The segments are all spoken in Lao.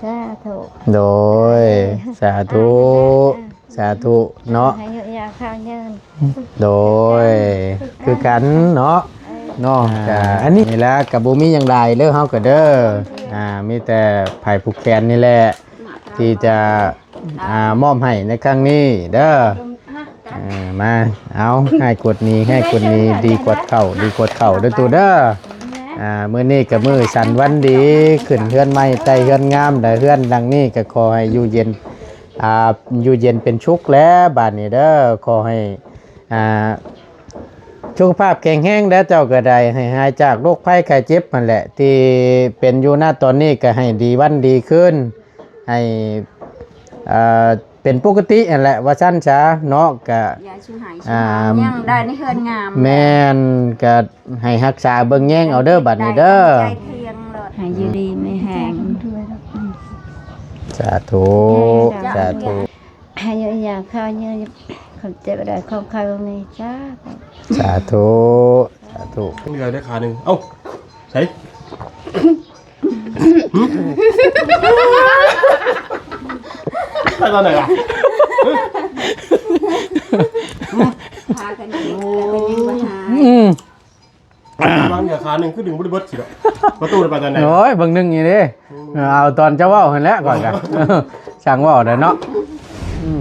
ສາທຸ ໂດຍ ສາທຸ ສາທຸເນາະ ໃຫ້ອາຍຸຍາວຂາວຍືນ ໂດຍ ຄືກັນເນາະ ເນາະ ກະອັນນີ້ນີ້ແຫຼະ ກະບໍ່ມີຫຍັງຫຼາຍເດີ ເຮົາກະເດີ ອ່າ ມີແຕ່ຜາຍຜູກແຂນນີ້ແຫຼະ ທີ່ຈະ ອ່າ ມອບໃຫ້ໃນຄັ້ງນີ້ເດີ ເອີ ມາ ເອົາ ໃຫ້ກົດໜີ້ ໃຫ້ກົດໜີ້ ດີກວດເຂົ້າ ດີກວດເຂົ້າເດີຕູ້ເດີ ອ່າ ມື້ນີ້ກະມື້ສັນວັນດີ ຂຶ້ນເຮືອນໃໝ່ ໄຕ່ເຮືອນງາມ ແລະ ເຮືອນຫຼັງນີ້ກະຂໍໃຫ້ຢູ່ເຢັນ ອ່າ ຢູ່ເຢັນເປັນສຸກແຫຼະ ບາດນີ້ເດີ ຂໍໃຫ້ ອ່າ ສຸຂະພາບແຂງແຮງແດ່ເຈົ້າກະໄດ້ ໃຫ້ຫາຍຈາກໂລກໄພໄຂ້ເຈັບຫັ້ນແຫຼະ ທີ່ເປັນຢູ່ນະຕອນນີ້ກະໃຫ້ດີວັນດີຄືນ ໃຫ້ ເອີ ເປັນປົກກະຕິຫັ້ນແຫຼະ ວ່າຊັ້ນຊະເນາະ ກະ ຢ່າຊິໃຫ້ ອ່າ ຊິຫາຍັງໄດ້ໃນເຮືອນງາມ ແມ່ນ ກະໃຫ້ຮັກສາເບິ່ງແຍງເອົາເດີ ບາດນີ້ເດີ ໃຫ້ຢູ່ດີມີແຮງ ສາທຸ ສາທຸ ອາຍຸຍາວຂາວຍືນ ຄວາມເຈັບໄດ້ຄວາມໄຂ້ບໍ່ມີ ສາທຸ ສາທຸ ເຫຼືອໄດ້ຂາໜຶ່ງ ເອົ້າ ໃສ ໄປຕອນໃດລະ ພາກັນກິນແລ້ວກໍຍັງບໍ່ຫາຍ ອືມ ວາງເຫຼືອຂາໜຶ່ງ ຄືດຶງບໍ່ໄດ້ເບິດຊິດອກ ປະຕູໄດ້ໄປຕອນໃດ ໂອ້ຍ ເບິ່ງໜຶ່ງນີ້ເດ້ ອືມ ເອົາຕອນເຈົ້າເວົ້າຫັ້ນແຫຼະ ຂ້ອຍກະ ຊ່າງເວົ້າແຫຼະເນາະ ອືມ.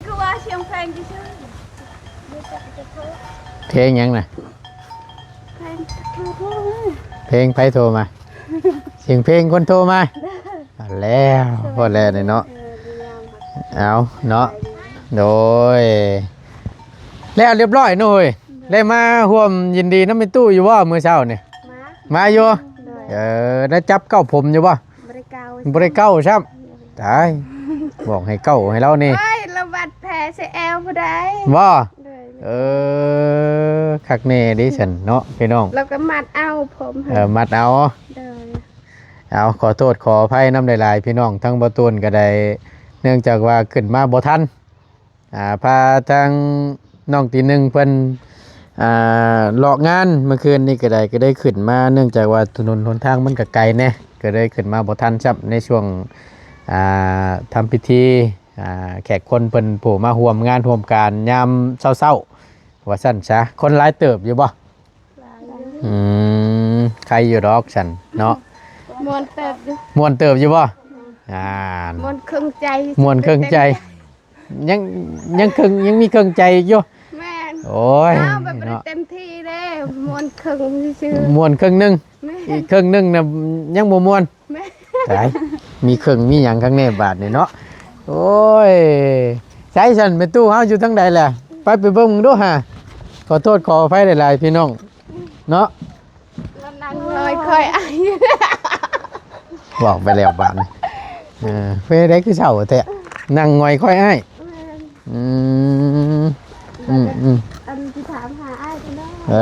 ຄືວ່າສຽງເພງຊື່ໆ ເພງຫຍັງນະ? ເພງໂທມາ ເພງໃຜໂທມາ? ສຽງເພງຄົນໂທມາ ເອົາແລ້ວ ພໍແລ້ວນີ້ເນາະ ເອີ ເອົາເນາະ ໂດຍ ແລ້ວລຽບຮ້ອຍເນາະເຮີ້ຍ ໄດ້ມາຮ່ວມຍິນດີນຳແມ່ຕູ້ຢູ່ບໍ່ມື້ເຊົ້ານີ້? ມາ ມາຢູ່ ໂດຍ ເອີ ໄດ້ຈັບເກົ້າຜົມຢູ່ບໍ່? ບໍ່ໄດ້ເກົ້າ ບໍ່ໄດ້ເກົ້າຊ້ຳ ຕາຍ ບອກໃຫ້ເກົ້າໃຫ້ລາວນີ້ ໂອ້ຍ ລະວັດແຜໃສ່ແອວຜູ້ໃດ ບໍ່? ໂດຍ ເອີ ຄັກແນ່ເດ້ຊັ້ນເນາະພີ່ນ້ອງ ລາວກໍມັດເອົາຜົມ ເອີ ມັດເອົາ ໂດຍ ເອົາ ຂໍໂທດຂໍອະໄພນຳຫຼາຍໆ ພີ່ນ້ອງ ທັງບໍ່ຕູນກໍໄດ້ ເນື່ອງຈາກວ່າຂຶ້ນມາບໍ່ທັນ ອ່າ ພາທາງນ້ອງຕີໜຶ່ງເພິ່ນ ອ່າ ເລາະງານ ເມື່ອຄືນນີ້ກໍໄດ້ ກໍໄດ້ຂຶ້ນມາ ເນື່ອງຈາກວ່າຖະໜົນຫົນທາງມັນກໍໄກແດ່ ກໍເລີຍຂຶ້ນມາບໍ່ທັນຊ້ຳ ໃນຊ່ວງ ອ່າ ທຳພິທີ ອ່າ ແຂກຄົນເພິ່ນຜູ້ມາຮ່ວມງານຮ່ວມການຍາມເຊົ້າໆ ວ່າຊັ້ນຊະ ຄົນຫຼາຍເຕີບຢູ່ບໍ່? ຫຼາຍຢູ່ ອືມ ໄຄຢູ່ດອກຊັ້ນເນາະ ມ່ວນເຕີບຢູ່ ມ່ວນເຕີບຢູ່ບໍ່? ອ່າ ມ່ວນເຄິ່ງໃຈ ມ່ວນເຄິ່ງໃຈ ຍັງ ຍັງເຄິ່ງ ຍັງມີເຄິ່ງໃຈອີກຢູ່ ແມ່ນ ໂອ້ຍ ອ້າວ ແບບບໍ່ໄດ້ເຕັມທີ່ເດ້ ມ່ວນເຄິ່ງຊື່ໆ ມ່ວນເຄິ່ງໜຶ່ງ ແມ່ນ ອີກເຄິ່ງໜຶ່ງນະຍັງບໍ່ມ່ວນ ແມ່ນ ຕາຍ ມີເຄິ່ງມີຫຍັງຂ້າງໃນບາດນີ້ເນາະ ໂອ້ຍ ໃສຊັ້ນແມ່ຕູ້ເຮົາຢູ່ທາງໃດລະ ໄປ ໄປເບິ່ງເບິ່ງດູຫາ ຂໍໂທດຂໍອະໄພຫຼາຍໆ ພີ່ນ້ອງເນາະ ລະນັ່ງງອຍຄອຍອ້າຍ ບອກໄປແລ້ວບາດນີ້ ເອີ ເປັນໃດຄືເສົ້າແທ້ ນັ່ງງອຍຄອຍອ້າຍ ແມ່ນ ອືມ ອືມ ອັນຊິຖາມຫາອ້າຍເພິ່ນເນາະ ເອີ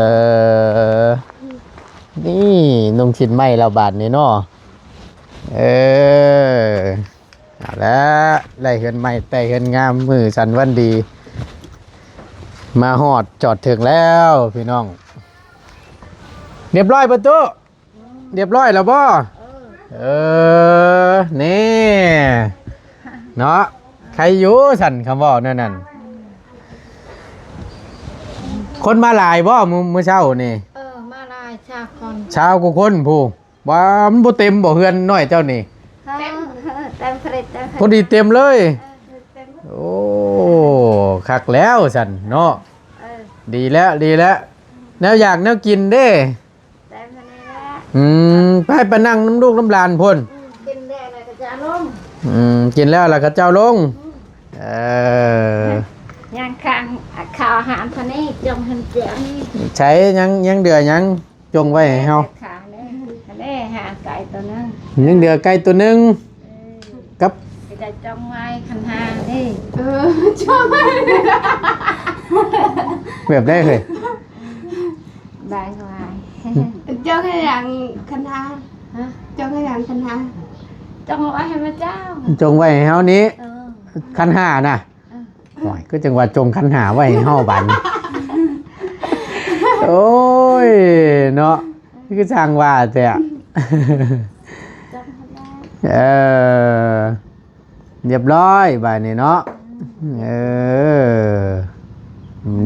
ນີ້ນຸ່ງສິ້ນໄມ້ແລ້ວບາດນີ້ເນາະ ເອີ ເອົາລະ ໄດ້ເຮືອນໃໝ່ ໄດ້ເຮືອນງາມ ມື້ສັນວັນດີ ມາຮອດຈອດເຖິງແລ້ວພີ່ນ້ອງ ຮຽບຮ້ອຍບໍ່ຕູ້? ຮຽບຮ້ອຍແລ້ວບໍ່? ເອີ ເອີ ນີ້ເນາະ ໃຄຢູ່ຊັ້ນ ຄຳເວົ້າແນວນັ້ນ ຄົນມາຫຼາຍບໍ່ມື້ ມື້ເຊົ້ານີ້? ເອີ ມາຫຼາຍຊາວຄົນ ຊາວກວ່າຄົນພຸ້ນ ວ່າມັນບໍ່ເຕັມບໍ່ເຮືອນນ້ອຍເຈົ້ານີ້? ເຕັມ ເຕັມ ພໍດີເຕັມເລີຍ ເອີ ເຕັມ ໂອ້ ຄັກແລ້ວຊັ້ນເນາະ ເອີ ດີແລ້ວ ດີແລ້ວ ແນວຢາກແນວກິນເດ້? ໄດ້ມາແລ້ວ ອືມ ໄປ ໄປນັ່ງນຳລູກນຳຫຼານພຸ້ນ ອືມ ກິນແລ້ວລະກະຈະລົງ ອືມ ກິນແລ້ວລະກະເຈົ້າລົງ ອືມ ເອີ ຍ່າງຂ້າງ ອາ ເຂົ້າອາຫານພະນີ ຈົ່ງເຫັນແຈວນີ້ ໃສ ຍັງ ຍັງເຫຼືອຫຍັງຈົ່ງໄວ້ໃຫ້ເຮົາ ຂ້າງນີ້ ອັນນີ້ຫາໄກ່ໂຕໜຶ່ງ ຍັງເຫຼືອໄກ່ໂຕໜຶ່ງ ເອີ ກັບ ໄກ່ຈົ່ງໄວ້ ຂັນຫ້ານີ້ ເອີ ຈົ່ງໄວ້ ແບບໃດເຮີ້ຍ? ໄດ້ຫວາຍ ຈົ່ງໃຫ້ຫຍັງຂັນຫ້າ? ຮະ? ຈົ່ງໃຫ້ຫຍັງຂັນຫ້າ? ຈົ່ງເອົາໄວ້ໃຫ້ພະເຈົ້າ ຈົ່ງໄວ້ໃຫ້ເຮົານີ້ ເອີ ຂັນຫ້ານະ ເອີ ໂອ້ຍ ຄືຈັ່ງວ່າຈົ່ງຂັນຫ້າໄວ້ໃຫ້ເຮົາບາດນີ້ ໂອ້ຍ ເນາະ ຄືຊ່າງວ່າແທ້ ເອີ ຮຽບຮ້ອຍບາດນີ້ເນາະ ເອີ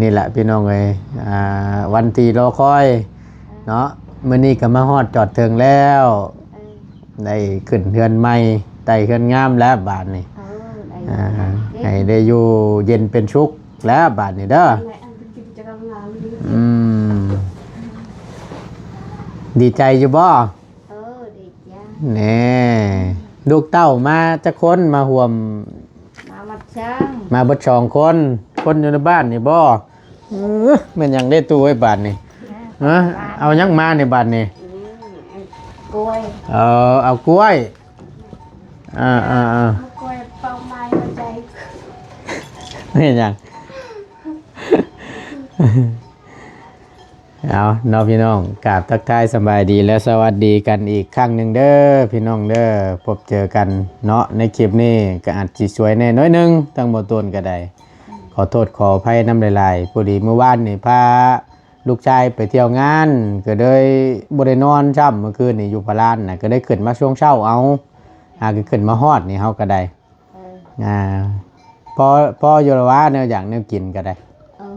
ນີ້ແຫຼະພີ່ນ້ອງເອີຍ ອ່າ ວັນທີ່ລໍຄອຍເນາະ ມື້ນີ້ກໍມາຮອດຈອດເຖິງແລ້ວ ເອີ ໄດ້ຂຶ້ນເຮືອນໃໝ່ ໄຕ່ເຮືອນງາມແລ້ວບາດນີ້ ເອີ ໄດ້ ອ່າ ໄດ້ຢູ່ເຢັນເປັນສຸກແລ້ວບາດນີ້ເດີ ອືມ ດີໃຈຢູ່ບໍ່? ເອີ ດີໃຈ ແນ່ ລູກເຕົ້າມາຈັກຄົນ ມາຮ່ວມ ມາໝົດສອງ ມາເບິດສອງຄົນ ຄົນຢູ່ໃນບ້ານນີ້ບໍ່? ເອີ ແມ່ນຫຍັງເດ້ຕູ້ເອີຍບາດນີ້ ຮະ ເອົາຫຍັງມານີ້ບາດນີ້? ອືມ ເອົາກ້ວຍ ເອີ ເອົາກ້ວຍ ອ່າໆໆ ເອົາກ້ວຍເປົ່າໄມ້ຫົວໃຈ ແມ່ນຫຍັງ? ເອົາເນາະພີ່ນ້ອງ ກາບທັກທາຍສະບາຍດີ ແລະ ສະຫວັດດີກັນອີກຄັ້ງໜຶ່ງເດີພີ່ນ້ອງເດີ ພົບເຈີກັນເນາະ ໃນຄລິບນີ້ກໍອາດຊິສວຍແດ່ໜ້ອຍໜຶ່ງ ທາງບໍ່ໂຕນກໍໄດ້ ຂໍໂທດຂໍອະໄພນຳຫຼາຍໆ ພໍດີມື້ວານນີ້ພາລູກຊາຍໄປທ່ຽວງານ ກໍເລີຍບໍ່ໄດ້ນອນຊ້ຳ ມື້ຄືນນີ້ຢູ່ພະລານນະ ກໍໄດ້ຂຶ້ນມາຊ່ວງເຊົ້າເອົາ ຫາກໍຂຶ້ນມາຮອດນີ້ເຮົາກໍໄດ້ ເອີ ອ່າ ພໍ ພໍຢູ່ລະຫວາ ແນວຢາກແນວກິນກໍໄດ້ ເອີ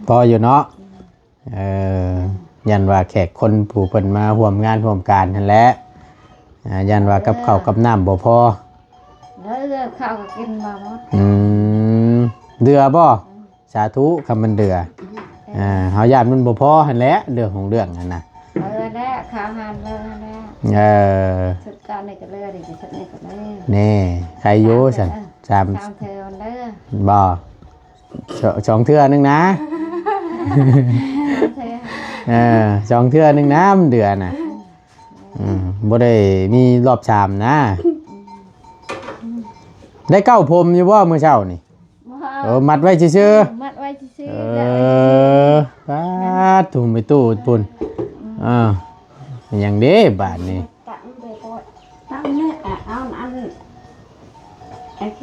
ພໍ ພໍຢູ່ເນາະ ອືມ ເອີ ຢ້ານວ່າແຂກຄົນຜູ້ເພິ່ນມາຮ່ວມງານຮ່ວມການຫັ້ນແຫຼະ ອ່າ ຢ້ານວ່າກັບເຂົ້າ ເອີ ກັບນ້ຳບໍ່ພໍ ເຫຼືອ ເຫຼືອເຂົ້າກໍກິນມາໝົດ ອືມ ເຫຼືອບໍ່? ອືມ ສາທຸ ຄຳມັນເຫຼືອ ອືມ ອ່າ ເຮົາຢ້ານມັນບໍ່ພໍຫັ້ນແຫຼະ ເລື່ອງຂອງເລື່ອງຫັ້ນນະ ເຫຼືອແລ້ວ ເຂົ້າຫັ້ນເຫຼືອແລ້ວ ເອີ ຊຸດເກົ່ານີ້ກໍເຫຼືອ ນີ້ກໍຊຸດນີ້ກໍເຫຼືອ ແນ່ ໃຄຢູ່ຊັ້ນ ເອີ ສາມ ສາມເທື່ອເຫຼືອ ບໍ່? ສອງ ສອງເທື່ອໜຶ່ງນະ ສອງເທື່ອ ເອີ ສອງເທື່ອໜຶ່ງນະ ມັນເດືອນນະ ອືມ ບໍ່ໄດ້ມີລອບສາມນະ ໄດ້ເກົ້າຜົມຢູ່ບໍ່ມື້ເຊົ້ານີ້? ບໍ່ ເອີ ມັດໄວ້ຊື່ໆ ມັດໄວ້ຊື່ໆ ເອີ ປາດ ທຸ່ມໄປຕູ້ພຸ້ນ ອືມ ເອີ ເປັນຫຍັງເດ້ບາດນີ້? ຕຳເດ້ ຕຳນີ້ ເອົາອັນ ໂອເຄ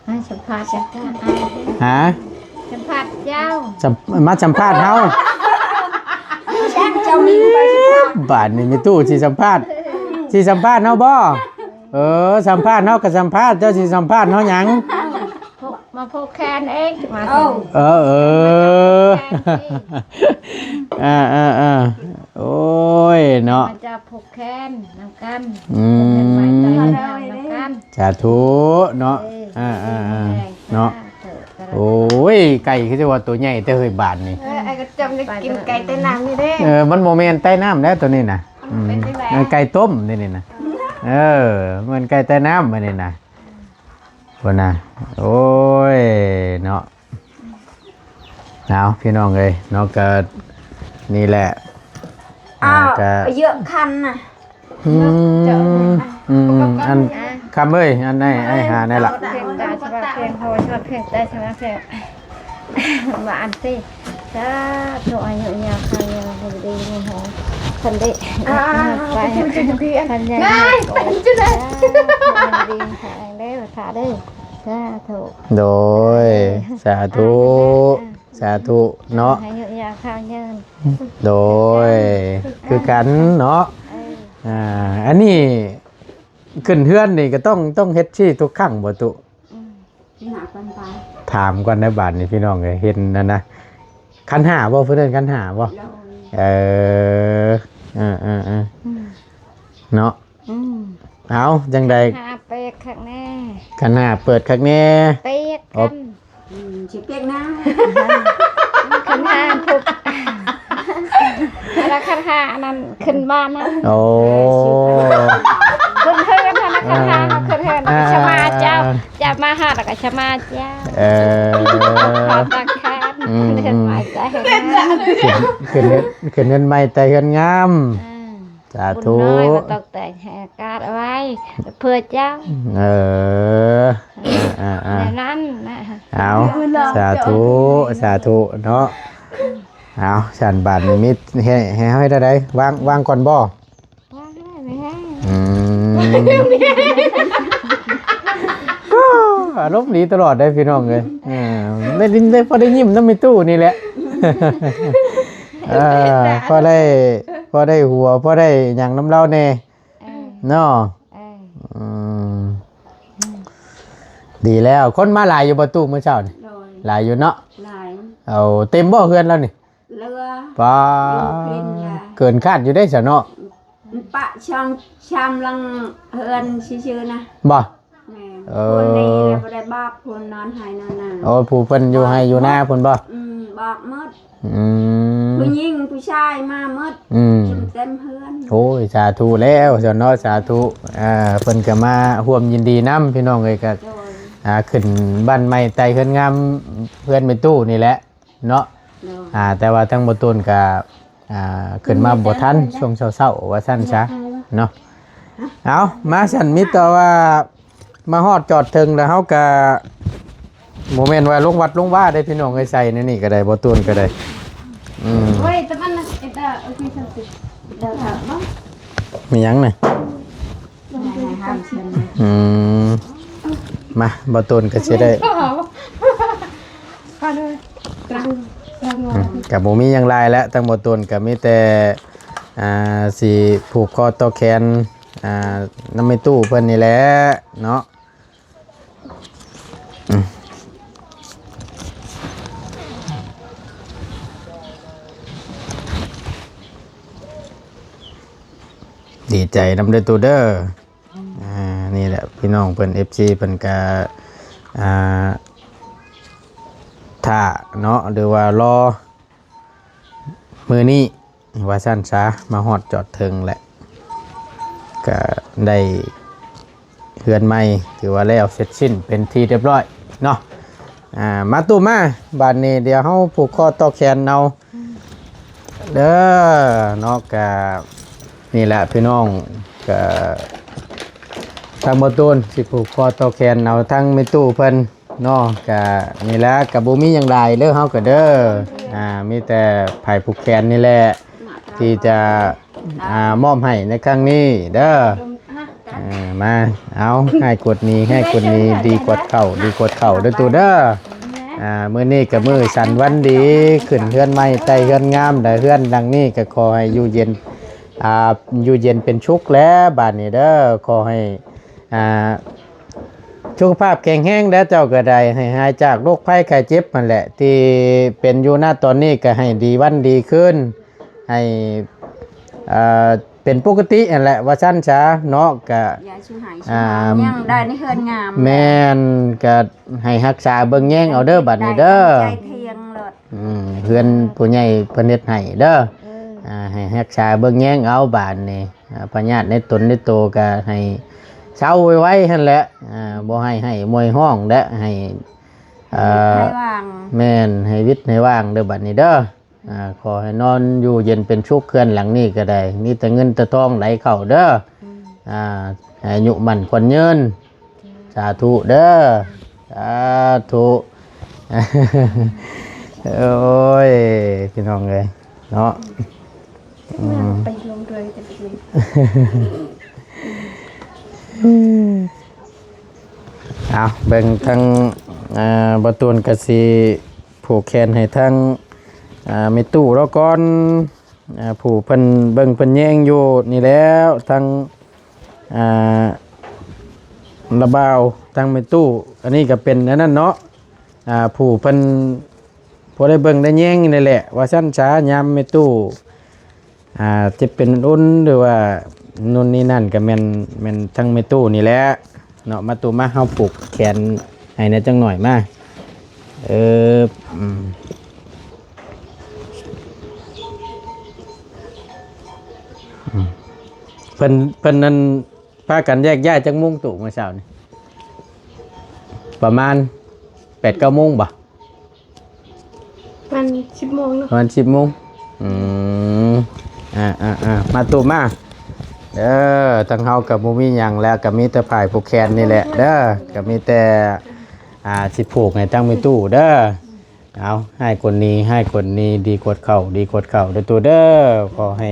ມາສຳພາດ ສຳພາດ ຮະ? ສຳພາດເຈົ້າ ສຳ ມາສຳພາດເຮົາ ແຊງເຈົ້າມີໄປສຳພາດ ບາດນີ້ແມ່ຕູ້ຊິສຳພາດ ຊິສຳພາດເຮົາບໍ່? ເອີ ສຳພາດເຮົາກໍສຳພາດ ເຈົ້າຊິສຳພາດເຮົາຫຍັງ? ມາຜູກແຂນເອງ ມາ ເອີ ເອີ ເອີ ເອີ ເອີ ເອີ ໂອ້ຍເນາະ ມາຈັບຜູກແຂນນຳກັນ ອືມ ເປັນເຮືອນໃໝ່ໄຕ່ເຮືອນງາມນຳກັນ ສາທຸເນາະ ເອີ ເນາະ ໂອ້ຍ ໄກ່ຄືຊິວ່າໂຕໃຫຍ່ແຕ່ເຮີ້ຍບາດນີ້ ເອີ ໄອ້ກະຈຳໄດ້ກິນໄກ່ໃຕ້ນ້ຳນີ້ເດ້ ເອີ ມັນບໍ່ແມ່ນໃຕ້ນ້ຳແລ້ວໂຕນີ້ນະ ມັນເປັນຈັ່ງໃດ ອືມ ມັນໄກ່ຕົ້ມເດ້ນີ້ນະ ເອີ ມັນໄກ່ໃຕ້ນ້ຳອັນນີ້ນະ ພຸ້ນນະ ໂອ້ຍເນາະ ເອົາ ພີ່ນ້ອງເອີຍເນາະ ກໍນີ້ແຫຼະ ອ້າວ ກໍເຍອະຄັນນະ ອືມ ເຈົ້າ ອືມ ອັນ ອ່າ ຄຳເອີຍ ອັນໃນ ອ້າຍຫາແນ່ລະ ພຽງຕາສະບາຍພຽງຫົວ ພຽງໃຈສະບາຍພຽງ ວ່າອັນຕິ ສາທຸ ອາຍຸຍາວ ຂາວຍາວ ຢູ່ດີມີແຮງ ຄັນໄດ້ ອ່າ ໄປ ຄັນໃຫຍ່ ໄດ້ ເປັນຈັ່ງໃດ ດີແຮງເດີ ສາທຸ ໂດຍ ສາທຸ ອ່າ ສາທຸເນາະ ອາຍຸຍາວ ຂາວຍາວ ໂດຍ ຄືກັນເນາະ ເອີ ອ່າ ອັນນີ້ ຂຶ້ນເຮືອນນີ້ກໍຕ້ອງ ຕ້ອງເຮັດຊີ້ທຸກຄັ້ງບໍ່ຕຸ? ອືມ ຖາມກ່ອນໄດ້ບາດນີ້ພີ່ນ້ອງເອີຍ ເຫັນນັ້ນນະ ຂັນຫ້າບໍ່ ເພິ່ນເອີ້ນຂັນຫ້າບໍ່? ໂດຍ ເອີ ເອີໆໆ ອືມ ເນາະ ອືມ ເອົາ ຈັ່ງໃດ ຂັນຫ້າເປີດຄັກແນ່ ຂັນຫ້າເປີດຄັກແນ່ ເປີດກັນ ອືມ ຊິເປັນນະ ຄັນຫາຜູ້ ລະຄັນຫາອັນນັ້ນຂຶ້ນບ້ານນະ ໂອ້ ຂຶ້ນເຮືອນຫັ້ນນະ ຄັນຫາເຮົາຂຶ້ນເຮືອນ ອ່າ ສະມາເຈົ້າ ເຈົ້າມາຫາ ລະກະສະມາເຈົ້າ ເອີ ຂອບຕາແຄນ ອືມ ເຮືອນໃໝ່ໃຈໃຫ້ງາມ ຂຶ້ນ ຂຶ້ນເຮືອນ ຂຶ້ນເຮືອນໃໝ່ໃຈເຮືອນງາມ ອ່າ ສາທຸ ບຸນນ້ອຍມາຕົກແຕ່ງໃຫ້ອາກາດເອົາໄວ້ເພື່ອເຈົ້າ ເອີ ອ່າໆໆ ແນວນັ້ນນະ ເອົາ ສາທຸ ສາທຸເນາະ ເອົາ ຊັ້ນບາດນີ້ມີ ໃຫ້ ໃຫ້ເຮົາເຮັດແນວໃດ? ວາງ ວາງກ່ອນບໍ່? ວາງແລ້ວ ອືມ ໂອ້ ອາລົມດີຕະຫຼອດເດ້ພີ່ນ້ອງເອີຍ. ເອີ ໄດ້ຍິນ ໄດ້ ພໍໄດ້ຍິ້ມນຳແມ່ຕູ້ນີ້ແຫຼະ. ເອີ ພໍໄດ້ ພໍໄດ້ຫົວ ພໍໄດ້ຫຍັງນຳລາວແດ່ ເອີ ເນາະ. ເອີ ອືມ ດີແລ້ວ. ຄົນມາຫຼາຍຢູ່ບໍ່ຕູ້ມື້ເຊົ້ານີ້? ໂດຍ ຫຼາຍຢູ່ເນາະ. ຫຼາຍ. ເອົາ ເຕັມບໍ່ເຮືອນລາວນີ້? ເຫຼືອ ປ້າ ຢູ່ພິນລະ ເກີນຄາດຢູ່ເດ້ຊະເນາະ. ປະຊ່ອງຊາມຫຼັງເຮືອນຊື່ໆນະ. ບໍ່? ແມ່ນ. ເອີ ຄົນນີ້ລະບໍ່ໄດ້ບອກ ຄົນນອນໄຮ່ນອນນາ. ໂອ້ ຜູ້ເພິ່ນຢູ່ໄຮ່ຢູ່ນາພຸ້ນບໍ່? ອືມ ບອກໝົດ. ອືມ ຜູ້ຍິງຜູ້ຊາຍມາໝົດ. ອືມ ເຕັມເຮືອນ. ໂອ້ຍ ສາທຸແລ້ວຊະເນາະ ສາທຸ. ເອີ ເພິ່ນກໍມາຮ່ວມຍິນດີນຳ ພີ່ນ້ອງເອີຍ. ກໍ ໂດຍ ອ່າ ຂຶ້ນບ້ານໃໝ່ໄຕ່ເຮືອນງາມ ເຮືອນແມ່ຕູ້ນີ້ແຫຼະເນາະ. ໂດຍ ອ່າ ແຕ່ວ່າທາງບໍ່ຕູນກໍ ອ່າ ຂຶ້ນມາບໍ່ທັນ ຊ່ວງເຊົ້າໆ ວ່າຊັ້ນຊະເນາະ. ເອົາ ມາຊັ້ນ ມີແຕ່ວ່າມາຮອດຈອດເຖິງແລ້ວ ເຮົາກໍບໍ່ແມ່ນວ່າລົງວັດລົງວາເດ້ພີ່ນ້ອງເອີຍ. ໃສ່ໃນນີ້ກໍໄດ້ ບໍ່ຕູນກໍໄດ້. ອືມ ໂອ້ຍ ແຕ່ມັນເອັດ ເອີ ໂອເຄ ສາມສິບ ດາວຖາມເນາະ. ມີຫຍັງນະ? ອືມ ມາ ບໍ່ຕູນກໍຊິໄດ້ ກໍບໍ່ມີຫຍັງຫຼາຍແຫຼະ. ທາງບໍ່ຕູນກໍມີແຕ່ ອ່າ ຊິຜູກຄໍຕໍ່ແຂນ ອ່າ ນຳແມ່ຕູ້ເພິ່ນນີ້ແຫຼະເນາະ. ອືມ ດີໃຈນຳເດີຕູ້ເດີ. ອ່າ ນີ້ແຫຼະ ພີ່ນ້ອງເພິ່ນ ເອັຟຊີ ເພິ່ນກະ ອ່າ ຖ້າເນາະ ຫຼືວ່າລໍມື້ນີ້ວ່າຊັ້ນຊະ ມາຮອດຈອດເຖິງແຫຼະ ກະໄດ້ເຮືອນໃໝ່ ຖືວ່າແລ້ວເສັດສິ້ນເປັນທີ່ຮຽບຮ້ອຍເນາະ. ອ່າ ມາຕູ້ມາ ບາດນີ້ດຽວເຮົາຜູກຄໍຕໍ່ແຂນເອົາ ເດີເນາະ. ກະນີ້ແຫຼະພີ່ນ້ອງ ກະທາງບໍ່ຕູນຊິຜູກຄໍຕໍ່ແຂນເອົາທາງແມ່ຕູ້ເພິ່ນເນາະ. ກະນີ້ແຫຼະ ກະບໍ່ມີຫຍັງຫຼາຍເດີ ເຮົາກະເດີ ອ່າ ມີແຕ່ຜາຍຜູກແຂນນີ້ແຫຼະ ທີ່ຈະ ອ່າ ມອບໃຫ້ໃນຄັ້ງນີ້ເດີ. ອ່າ ມາ ເອົາ ໃຫ້ກວດໜີ ໃຫ້ກວດໜີ ດີກວດເຂົ້າ ດີກວດເຂົ້າເດີຕູ້ເດີ. ອ່າ ມື້ນີ້ກໍມື້ສັນວັນດີ ຂຶ້ນເຮືອນໃໝ່ໄຕ່ເຮືອນງາມ ແລະ ເຮືອນຫຼັງນີ້ກໍຂໍໃຫ້ຢູ່ເຢັນ ອ່າ ຢູ່ເຢັນເປັນສຸກແຫຼະບາດນີ້ເດີ. ຂໍໃຫ້ ອ່າ ສຸຂະພາບແຂງແຮງແດ່ເຈົ້າກໍໄດ້ ໃຫ້ຫາຍຈາກໂລກໄພໄຂ້ເຈັບຫັ້ນແຫຼະ ທີ່ເປັນຢູ່ນະຕອນນີ້ ກໍໃຫ້ດີວັນດີຄືນ ໃຫ້ ເອີ ເປັນປົກກະຕິຫັ້ນແຫຼະ ວ່າຊັ້ນຊະເນາະ. ກະ ຢ່າຊິໃຫ້ ອ່າ ຊິຫາຫຍັງໄດ້ໃນເຮືອນງາມ ແມ່ນ ກະໃຫ້ຮັກສາເບິ່ງແຍງເອົາເດີບາດນີ້ເດີ. ຕັ້ງໃຈທຽງໂລດ ອືມ ເຮືອນຜູ້ໃຫຍ່ເພິ່ນເຮັດໃຫ້ເດີ. ເອີ ອ່າ ໃຫ້ຮັກສາເບິ່ງແຍງເອົາບາດນີ້ ອ່າ ພະຍາດໃນຕົນໃນໂຕກະໃຫ້ເຊົາໄວໆຫັ້ນແຫຼະ. ອ່າ ບໍ່ໃຫ້ໄຫ້ມວຍຮ້ອງແລະ ໃຫ້ ເອີ ໃຫ້ຫາຍວ່າງ ແມ່ນ ໃຫ້ຫາຍຫວ່າງເດີບາດນີ້ເດີ. ອ່າ ຂໍໃຫ້ນອນຢູ່ເຢັນເປັນສຸກ ເຮືອນຫຼັງນີ້ກໍໄດ້ ມີແຕ່ເງິນແຕ່ທອງໄຫຼເຂົ້າເດີ. ອືມ ອ່າ ໃຫ້ອາຍຸໝັ້ນຂວັນຍືນ. ສາທຸເດີ ສາທຸ. ໂອ້ຍ ພີ່ນ້ອງເອີຍເນາະ. ອືມ ໄປລົງເຮືອນກັນອີກນີ້ ເອົາ ເບິ່ງທາງ ອ່າ ບໍ່ຕູນກະຊິຜູກແຂນໃຫ້ທາງ ອ່າ ແມ່ຕູ້ລາວກ່ອນ. ອ່າ ຜູ້ເພິ່ນເບິ່ງເພິ່ນແຍງຢູ່ນີ້ແລ້ວ ທາງ ອ່າ ລະບ່າວ ທາງແມ່ຕູ້. ອັນນີ້ກໍເປັນອັນນັ້ນເນາະ ອ່າ ຜູ້ເພິ່ນ ພໍໄດ້ເບິ່ງໄດ້ແຍງນີ້ແຫຼະ ວ່າຊັ້ນຊະ. ຍາມແມ່ຕູ້ ອ່າ ເຈັບເປັນອຸ່ນ ຫຼືວ່ານູ່ນນີ້ນັ້ນ ກໍແມ່ນ ແມ່ນທາງແມ່ຕູ້ນີ້ແຫຼະເນາະ. ມາຕູ້ມາ ເຮົາຜູກແຂນໃຫ້ແດ່ຈັກໜ້ອຍມາ. ເອີ ອືມ ອືມ ເພິ່ນ ເພິ່ນນັ້ນ ພາກັນແຍກຍ້າຍຈັກໂມງຕູ້ມື້ເຊົ້ານີ້? ປະມານແປດເກົ້າໂມງບໍ່? ປະມານສິບໂມງເນາະ ປະມານສິບໂມງ. ອືມ ອ່າໆໆ ມາຕູ້ມາເດີ. ທາງເຮົາກໍບໍ່ມີຫຍັງແລ້ວ ກໍມີແຕ່ຜາຍຜູກແຂນນີ້ແຫຼະເດີ. ກໍມີແຕ່ ອ່າ ຊິຜູກໃຫ້ທາງແມ່ຕູ້ເດີ. ເອົາ ໃຫ້ຄົນດີ ໃຫ້ຄົນດີ ດີກວດເຂົ້າ ດີກວດເຂົ້າເດີຕູ້ເດີ. ຂໍໃຫ້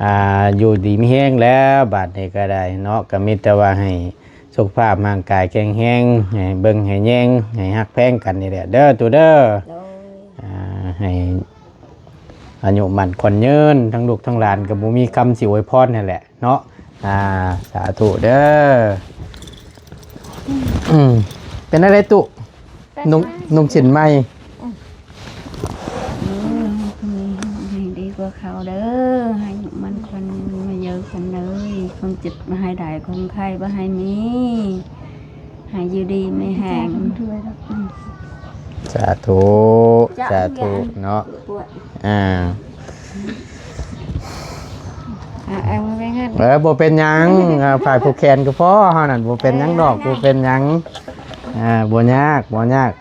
ອ່າ ຢູ່ດີມີແຮງແລ້ວ ບາດນີ້ກໍໄດ້ເນາະ. ກໍມີແຕ່ວ່າໃຫ້ ສຸຂະພາບຮ່າງກາຍແຂງແຮງ ໃຫ້ເບິ່ງໃຫ້ແຍງ ໃຫ້ຮັກແພງກັນນີ້ແຫຼະເດີຕູ້ເດີ. ໂດຍ ອ່າ ໃຫ້ອາຍຸໝັ້ນຂວັນຍືນ ທັງລູກທັງຫຼານກໍບໍ່ມີຄຳຊິອວຍພອນຫັ້ນແຫຼະເນາະ. ອ່າ ສາທຸເດີ. ອືມ ເປັນຈັ່ງໃດຕູ້? ນຸ່ງ ນຸ່ງສິ້ນໃໝ່. ເອີ ໃຫ້ດີກວ່າເຂົາເດີ ໃຫ້ໝັ້ນຂວັນຍືນມາເຢີກັນເດີ ຄວາມເຈັບບໍ່ໃຫ້ໄດ້ ຄວາມໄຂ້ບໍ່ໃຫ້ມີ ໃຫ້ຢູ່ດີມີແຮງ. ສາທຸ ສາທຸເນາະ. ອ່າ ອ່າ ເອົາໄວ້ເງິນ ເອີ ບໍ່ເປັນຫຍັງ ອ່າ ຝາກຜູກແຂນກໍພໍ ເຮົານັ້ນບໍ່ເປັນຫຍັງດອກ ເອີ ບໍ່ເປັນຫຍັງ. ອ່າ ບໍ່ຍາກ ບໍ່ຍາກ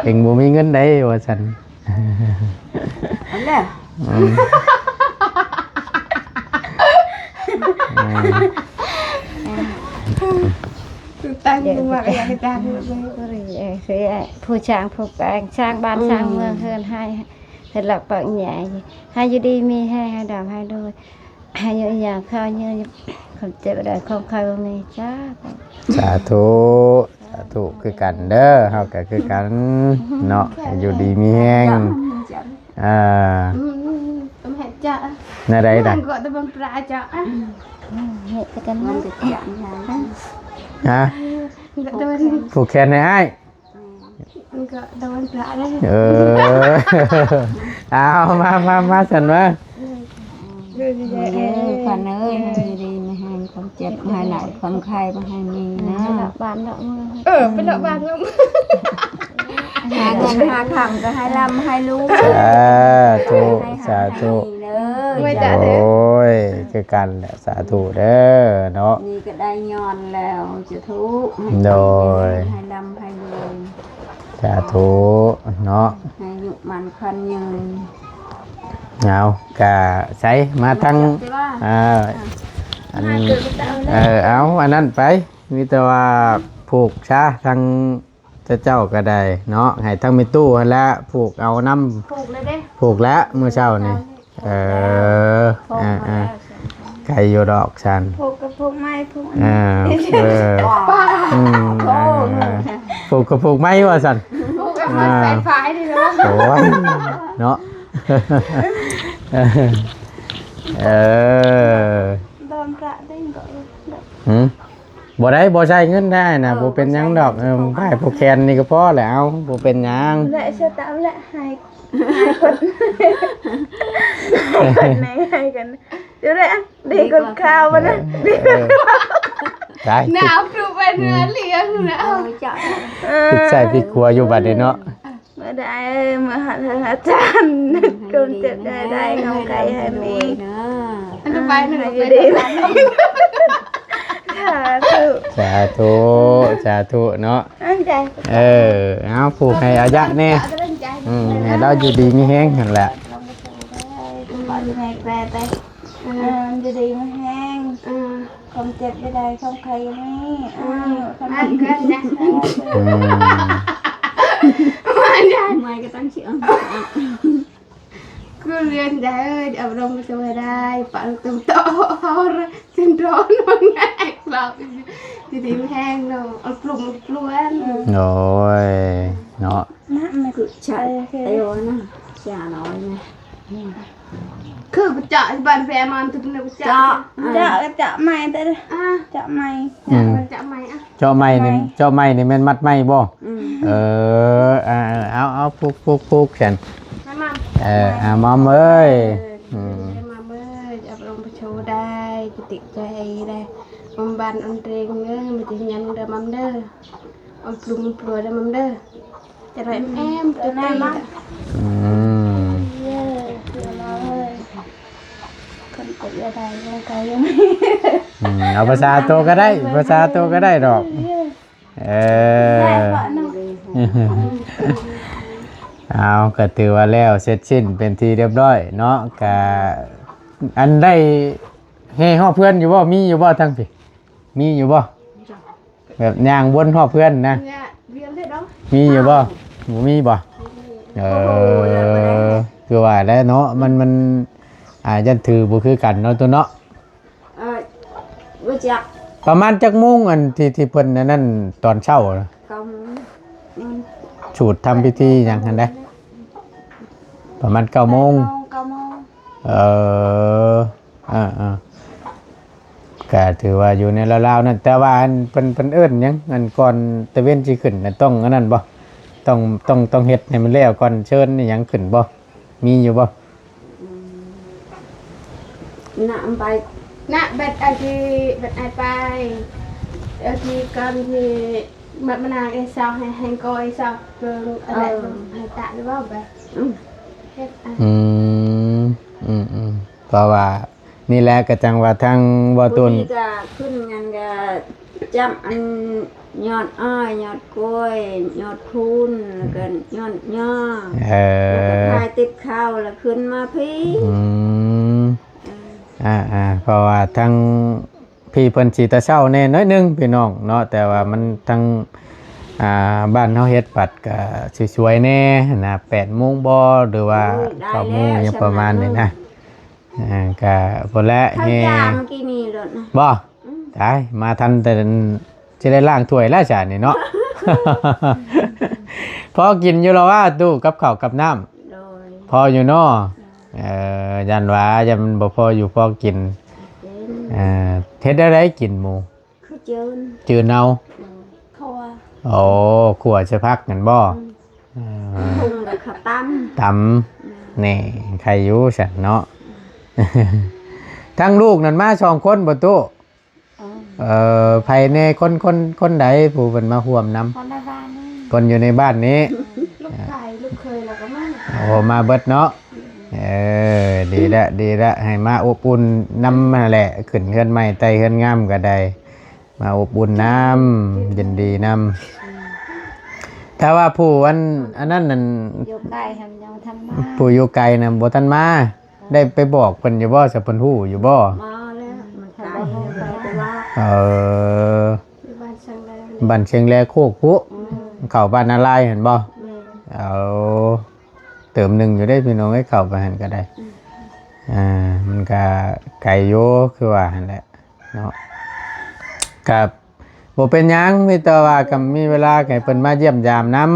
ເອງບໍ່ມີເງິນໃດວ່າຊັ້ນ. ອັນແລະ ອືມ ຕັ້ງຢູ່ວ່າຢາກຈາກ ເອີ ຜູ້ສ້າງຜູ້ແປງ ສ້າງບ້ານ ອືມ ສ້າງເມືອງ ເຮືອນໄຮ່ ເຮັດຫຼັກປັກໃຫຍ່ ໃຫ້ຢູ່ດີມີແຮງ ໃຫ້ດຳໃຫ້ລວຍ ອາຍຸຍາວ ຂອບໃຈບໍ່ໄດ້ ຄວາມໄຂ້ບໍ່ມີ. ສາທຸ ສາທຸ ສາທຸຄືກັນເດີ ເຮົາກໍຄືກັນເນາະ ຢູ່ດີມີແຮງ. ອ່າ ແນວໃດນະ ຮະ ຜູກແຂນໃຫ້ອ້າຍ. ມັນກໍໂດນພະເດ້. ເອີ ເອົາ ມາ ມາ ມາ ຊັ້ນມາ. ເອີ ຂວັນເອີຍ ຢູ່ດີມີແຮງ ຄວາມເຈັບບໍ່ໃຫ້ຫຼາຍ ຄວາມໄຂ້ບໍ່ໃຫ້ມີນະ ເອີ ໄປເລາະບ້ານເລາະເມືອງ ເອີ ໄປເລາະບ້ານເລາະເມືອງ ຫາເງິນຫາຄຳກໍໃຫ້ລ່ຳໃຫ້ລວຍ. ສາທຸ ສາທຸ ໂອ້ຍ ຄືກັນແຫຼະ ສາທຸເດີເນາະ. ນີ້ກໍໄດ້ຍ້ອນແລ້ວ ສາທຸ ໂດຍ ໃຫ້ລ່ຳໃຫ້ລວຍ ສາທຸເນາະ ໃຫ້ອາຍຸໝັ້ນຂວັນຍືນ. ເອົາ ກະໃສມາທາງ ເອີ ອັນ ເອີ ເອົາ ອັນນັ້ນໄປ ມີແຕ່ວ່າຜູກຊະ ທາງເຈົ້າກໍໄດ້ເນາະ ໃຫ້ທາງແມ່ຕູ້ຫັ້ນແຫຼະຜູກເອົານຳ ຜູກແລ້ວເດ້ ຜູກແລ້ວມື້ເຊົ້ານີ້. ເອີ ຜູກແລ້ວ ອ່າໆ ໄກຢູ່ດອກຊັ້ນ ຜູກກັບຜູກໄມ້ ຜູກ ອ່າ ເອີ ອືມ ຜູກກັບຜູກໄມ້ວ່າຊັ້ນ ຜູກກັບໄມ້ ອ່າ ສາຍໄຟນີ້ເນາະ ໂອ້ຍ ເນາະ ເອີ ດອນພະເດ້ກໍ ຫືມ ບໍ່ໄດ້ ບໍ່ໃຊ້ເງິນໄດ້ນະ ເອີ ບໍ່ເປັນຫຍັງດອກ ບໍ່ໃຊ້ເງິນ ເອີ ໄປຜູກແຂນນີ້ກໍພໍແລ້ວ ບໍ່ເປັນຫຍັງ ແລະຊະຕາມແລະໃຫ້ ໃຫ້ຄົນ ໃຫ້ຄົນໃຫ້ກັນ ເຈົ້າແລະ ດີກວ່າຂ້າວມັນນະ ເອີ ເອີ ຕາຍ ໜາວຄືໄປເໜືອລ້ຽງນະ ເອີ ເຈົ້າ ເອີ ຜິດໃສ່ຜິດຂົວຢູ່ບັດນີ້ເນາະ. ເມື່ອໃດເມື່ອຫາເທິງອາຈານ ຄວາມເຈັບໄດ້ໄດ້ ຄວາມໄຂ້ໃຫ້ມີ ອັນຕໍ່ໄປນັ້ນກໍເປັນ ສາທຸ ສາທຸ ສາທຸເນາະ ເອີ ເອົາ ຜູກໃຫ້ອາຍະແດ່ ອືມ ໃຫ້ລາວຢູ່ດີມີແຮງຫັ້ນແຫຼະ ແມ່ແປໄປ ເອີ ຢູ່ດີມີແຮງ ເອີ ຄວາມເຈັບຢ່າໄດ້ ຄວາມໄຂ້ຢ່າມີ ເອີ ຄວາມເຈັບຢ່າໄດ້ ອືມ ມາຍາຍ ມາຍກໍຕັ້ງຊື່ ຄືລຽນໄດ້ ອາລົມຊ່ວຍໄດ້ ປະຕູໂຕ ເຮົາ ຊິນໂດນ ແອກລາວ ຢູ່ດີມີແຮງເນາະ ອາລຸມອາລວນ ໂດຍ ເນາະ ນະ ມັນຄືຈະ ໂອເຄ ເອວນະ ຈະນ້ອຍນະ ຄືກະເຈາະບ້ານແພມັນ ເຈາະ ເຈາະ ເຈາະໃໝ່ເດີ ອ່າ ເຈາະໃໝ່ ອືມ ເຈາະໃໝ່ ອ່ະ ເຈາະໃໝ່ນີ້ ເຈາະໃໝ່ນີ້ແມ່ນມັດໃໝ່ບໍ່? ອືມ ເອີ ອ່າ ເອົາ ເອົາ ຜູກ ຜູກ ຜູກຊັ້ນ ໃຫ້ມັນ ເອີ ອ່າ ມັມເອີຍ ເອີ ອືມ ໃຫ້ມັມເອີຍ ອາລົມປະໂຊໄດ້ ຈະຕິກໃຈໄດ້ ອຳບັນອັນເຣງເດີ ມັນຈະຍັງເດີມັມເດີ ອຳປລຸມອຳປລວຍເດີມັມເດີ ຈະໄດ້ແອມ ຈະໄດ້ ອືມ ຄົນເກີດຢູ່ໃດ ອືມ ເອົາພາສາໂຕກໍໄດ້ ພາສາໂຕກໍໄດ້ດອກ ເອີ ເອົາ ກໍຖືວ່າແລ້ວເສັດສິ້ນເປັນທີ່ຮຽບຮ້ອຍເນາະ ກະອັນໄດ້ແຫ່ຮອບເຮືອນຢູ່ບໍ່? ມີຢູ່ບໍ່ທາງພີ້? ມີຢູ່ບໍ່? ແບບຍ່າງວົນຮອບເຮືອນນະ ມີຢູ່ບໍ່? ບໍ່ມີບໍ່? ເອີ ຄືວ່າແຫຼະເນາະ ມັນ ມັນ ອ່າ ຢ້ານຖືບໍ່ຄືກັນເນາະ ໂຕເນາະ ເອີ ບໍ່ຈັກ ປະມານຈັກໂມງ ອັນທີ່ ທີ່ເພິ່ນອັນນັ້ນຕອນເຊົ້າ? ເກົ້າໂມງ. ສູດທຳພິທີຫຍັງຫັ້ນເດ້ ປະມານເກົ້າໂມງ. ເກົ້າໂມງ. ເອີ ເອີໆ ກະຖືວ່າຢູ່ໃນລາວໆນັ້ນ ແຕ່ວ່າອັນເພິ່ນ ເພິ່ນເອີ້ນຫຍັງ ອັນກ່ອນຕາເວັນຊິຂຶ້ນນະ ຕ້ອງອັນນັ້ນບໍ່? ຕ້ອງ ຕ້ອງ ຕ້ອງເຮັດໃຫ້ມັນແລ້ວກ່ອນ ເຊີນອີ່ຫຍັງຂຶ້ນບໍ່? ມີຢູ່ບໍ່? ອືມ ນະໄປ ນະ ບັດອັນທີ່ ບັດອ້າຍໄປ ອັນທີ່ກ່ອນທີ່ ມາ ມານາງເອຊາວ ໃຫ້ ໃຫ້ກໍເອຊາວເບິ່ງ ເອີ ໃຫ້ຕະຫຼືວ່າແບບ ອືມ ເຮັດ ອືມ ອືມໆ ເພາະວ່າ ນີ້ແຫຼະ ກະຈັ່ງວ່າທາງບໍ່ຕູນ ຜູ້ທີ່ກະຂຶ້ນງານກະຈັບອັນຍອດອ້ອຍ ຍອດກ້ວຍ ຍອດຄູນ ແລ້ວກະຍອດຫຍ້າ ເອີ ແລ້ວກະຖ່າຍຕິບເຂົ້າ ແລ້ວຂຶ້ນມາພີ້ ອືມ ເອີ ອ່າໆ ເພາະວ່າທາງ ພີ່ເພິ່ນຊິແຕ່ເຊົ້າແດ່ໜ້ອຍໜຶ່ງພີ່ນ້ອງເນາະ ແຕ່ວ່າມັນທາງ ອ່າ ບ້ານເຮົາເຮັດບັດກະຊິສວຍແດ່ນະ ແປດໂມງບໍ່ ຫຼືວ່າ ໂອ້ຍ ເກົ້າໂມງ ໄດ້ແລ້ວ ຫຍັງປະມານນີ້ນະ ອ່າ ກະພຸ້ນແຫຼະ ເຮົ ເຂົ້າຢາມກີ້ນີ້ໂລດນະ ບໍ່? ອືມ ຕາຍ ມາທັນແຕ່ ຊິໄດ້ລ້າງຖ້ວຍແລ້ວຊະນີ້ເນາະ ພໍກິນຢູ່ລະວ່າຕູ້ ກັບເຂົ້າກັບນ້ຳ ໂດຍ ພໍຢູ່ເນາະ ໂດຍ ເອີ ຢ້ານວ່າ ຢ້ານມັນບໍ່ພໍຢູ່ພໍກິນ ເອີ ເຮັດແນວໃດກິນໝູ່? ຄືຈືນ ຈືນເອົາ ເອີ ຂົ້ວ ໂອ້ ຂົ້ວໃສ່ຜັກຫັ້ນບໍ່? ອືມ ເອີ ປຸງແລ້ວກໍຕຳ ຕຳ ອືມ ແນ່ ໄຄຢູ່ຊັ້ນເນາະ ອືມ ທັງລູກນັ້ນມາສອງຄົນບໍ່ຕູ້? ເອີ ເອີ ໃຜແນ່ ຄົນ ຄົນ ຄົນໃດຜູ້ເພິ່ນມາຮ່ວມນຳ? ຄົນໃນບ້ານນີ້ ຄົນຢູ່ໃນບ້ານນີ້ ອືມ ລູກໃຜລູກເຂີຍລາວກໍມາ ໂອ້ ມາເບິດເນາະ ເອີ ດີລະ ດີລະ ໃຫ້ມາອົບອຸ່ນນຳຫັ້ນແຫຼະ ຂຶ້ນເຮືອນໃໝ່ໄຕ່ເຮືອນງາມກໍໄດ້ ມາອົບອຸ່ນນຳ ຍິນດີນຳ ອືມ ແຕ່ວ່າຜູ້ອັນ ອັນນັ້ນນັ້ນ ຢູ່ໄກຫັ້ນຍັງບໍ່ທັນມາ ຜູ້ຢູ່ໄກນະບໍ່ທັນມາ ໄດ້ໄປບອກເພິ່ນຢູ່ບໍ່? ຊະເພິ່ນຮູ້ຢູ່ບໍ່? ບໍ່ແລ້ວ ມັນໄກ ເອີ ຢູ່ບ້ານຊຽງແລ ບ້ານຊຽງແລໂຄກພຸ້ນ ອືມ ເຂົ້າບ້ານນາລາຍຫັ້ນບໍ່? ແມ່ນ ເອົາ ເຕີມໜຶ່ງຢູ່ເດ້ພີ່ນ້ອງເອີຍ ເຂົ້າໄປຫັ້ນກໍໄດ້ ອືມ ອ່າ ມັນກໍໄກຢູ່ ຄືວ່າຫັ້ນແຫຼະເນາະ ກໍບໍ່ເປັນຫຍັງ ມີແຕ່ວ່າກໍມີເວລາໃຫ້ເພິ່ນມາຢ້ຽມຢາມນຳ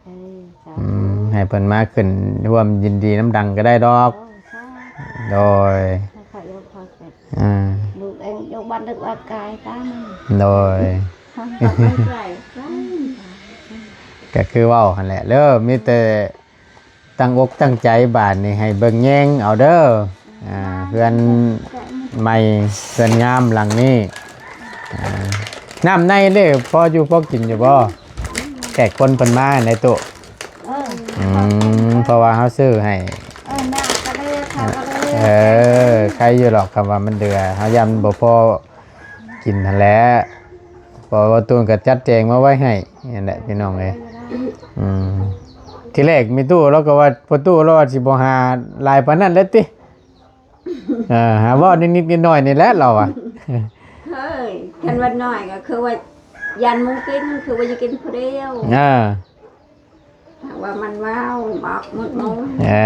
ເອີ ສາທຸ ອືມ ໃຫ້ເພິ່ນມາຂຶ້ນຮ່ວມຍິນດີນຳດັງກໍໄດ້ດອກ ໂອ້ ສາທຸ ໂດຍ ໃຫ້ເຂົາຢູ່ພໍເສັດ ອ່າ ລູກເອງຢູ່ບ້ານເລິກວ່າກາຍຕາມ ໂດຍ ກໍຄືເວົ້າຫັ້ນແຫຼະເດີ ມີແຕ່ຕັ້ງອົກຕັ້ງໃຈ ບາດນີ້ໃຫ້ເບິ່ງແຍງເອົາເດີ ອ່າ ເຮືອນໃໝ່ ເຮືອນງາມຫຼັງນີ້ ອ່າ ນ້ຳໃນເດ້ ພໍຢູ່ພໍກິນຢູ່ບໍ່? ແຂກຄົນເພິ່ນມາໃນຕູ້ ເອີ ອືມ ເພາະວ່າເຮົາຊື້ໃຫ້ ເອີ ນ້ຳກະເລ ເຂົ້າກະເລ ເອີ ໄຄຢູ່ດອກ ຄຳວ່າມັນເດືອ ເຮົາຢ້ານບໍ່ພໍກິນຫັ້ນແຫຼະ ເພາະວ່າຕູ້ນກໍຈັດແຈງມາໄວ້ໃຫ້ ນັ້ນແຫຼະພີ່ນ້ອງເອີຍ ອືມ ທີແລກແມ່ຕູ້ລາວກໍວ່າ ພໍ່ຕູ້ລາວວ່າຊິບໍ່ຫາຫຼາຍປານນັ້ນແຫຼະຕິ ເອີ ຫາເວົ້ານິດໆໜ້ອຍໆນີ້ແຫຼະລາວວ່າ ເຮີ້ຍ ຄັນວ່າໜ້ອຍກໍຄືວ່າຢ້ານໝູ່ກິນ ຄືວ່າຢາກກິນຜູ້ດຽວ ເອີ ຫາກວ່າມັນເວົ້າບອກໝົດໝູ່ ເອີ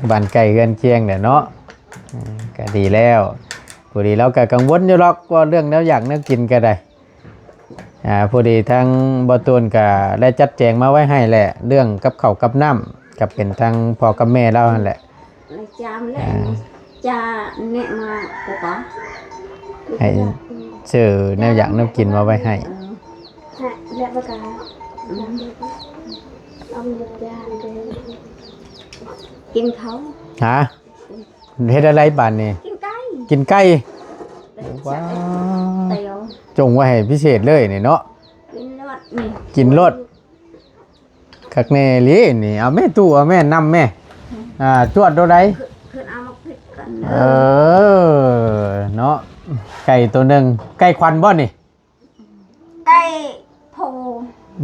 ບ້ານໃກ້ເຮືອນຄຽງແຫຼະເນາະ ເອີ ກໍດີແລ້ວ ພໍດີລາວກໍກັງວົນຢູ່ດອກ ເວົ້າເລື່ອງແນວຢາກແນວກິນກໍໄດ້ ອ່າ ພໍດີທາງບໍ່ຕູນກະໄດ້ຈັດແຈງມາໄວ້ໃຫ້ແຫຼະ ເລື່ອງກັບເຂົ້າກັບນ້ຳ ກະເປັນທາງພໍ່ກັບແມ່ລາວຫັ້ນແຫຼະ ຈາມແລະ ອ່າ ຈາແນະມາປະປາ ໃຫ້ຊື້ແນວຢາກແນວກິນມາໄວ້ໃຫ້ ເອີ ແລະປະກາ ອືມ ເອົາເງິນຢາ ກິນເຂົ້າ ຮະ? ເຮັດອະໄລບາດນີ້? ກິນໄກ່ ກິນໄກ່ ແຕ່ ວ້າ ແຕ່ ຈົ່ງໄວ້ໃຫ້ພິເສດເລີຍນີ້ເນາະ ກິນໂລດນີ້ ກິນໂລດ ຄັກແນ່ອີ່ຫຼີນີ້ ເອົາແມ່ຕູ້ ເອົາແມ່ ນຳແມ່ ອ່າ ຈວດໂດໃດ ຂຶ້ນ ຂຶ້ນເອົາໝາກພິກກັນ ເອີ ເນາະ ໄກ່ໂຕໜຶ່ງ ໄກ່ຂວັນບໍ່ນີ້? ໄກ່ຜູ້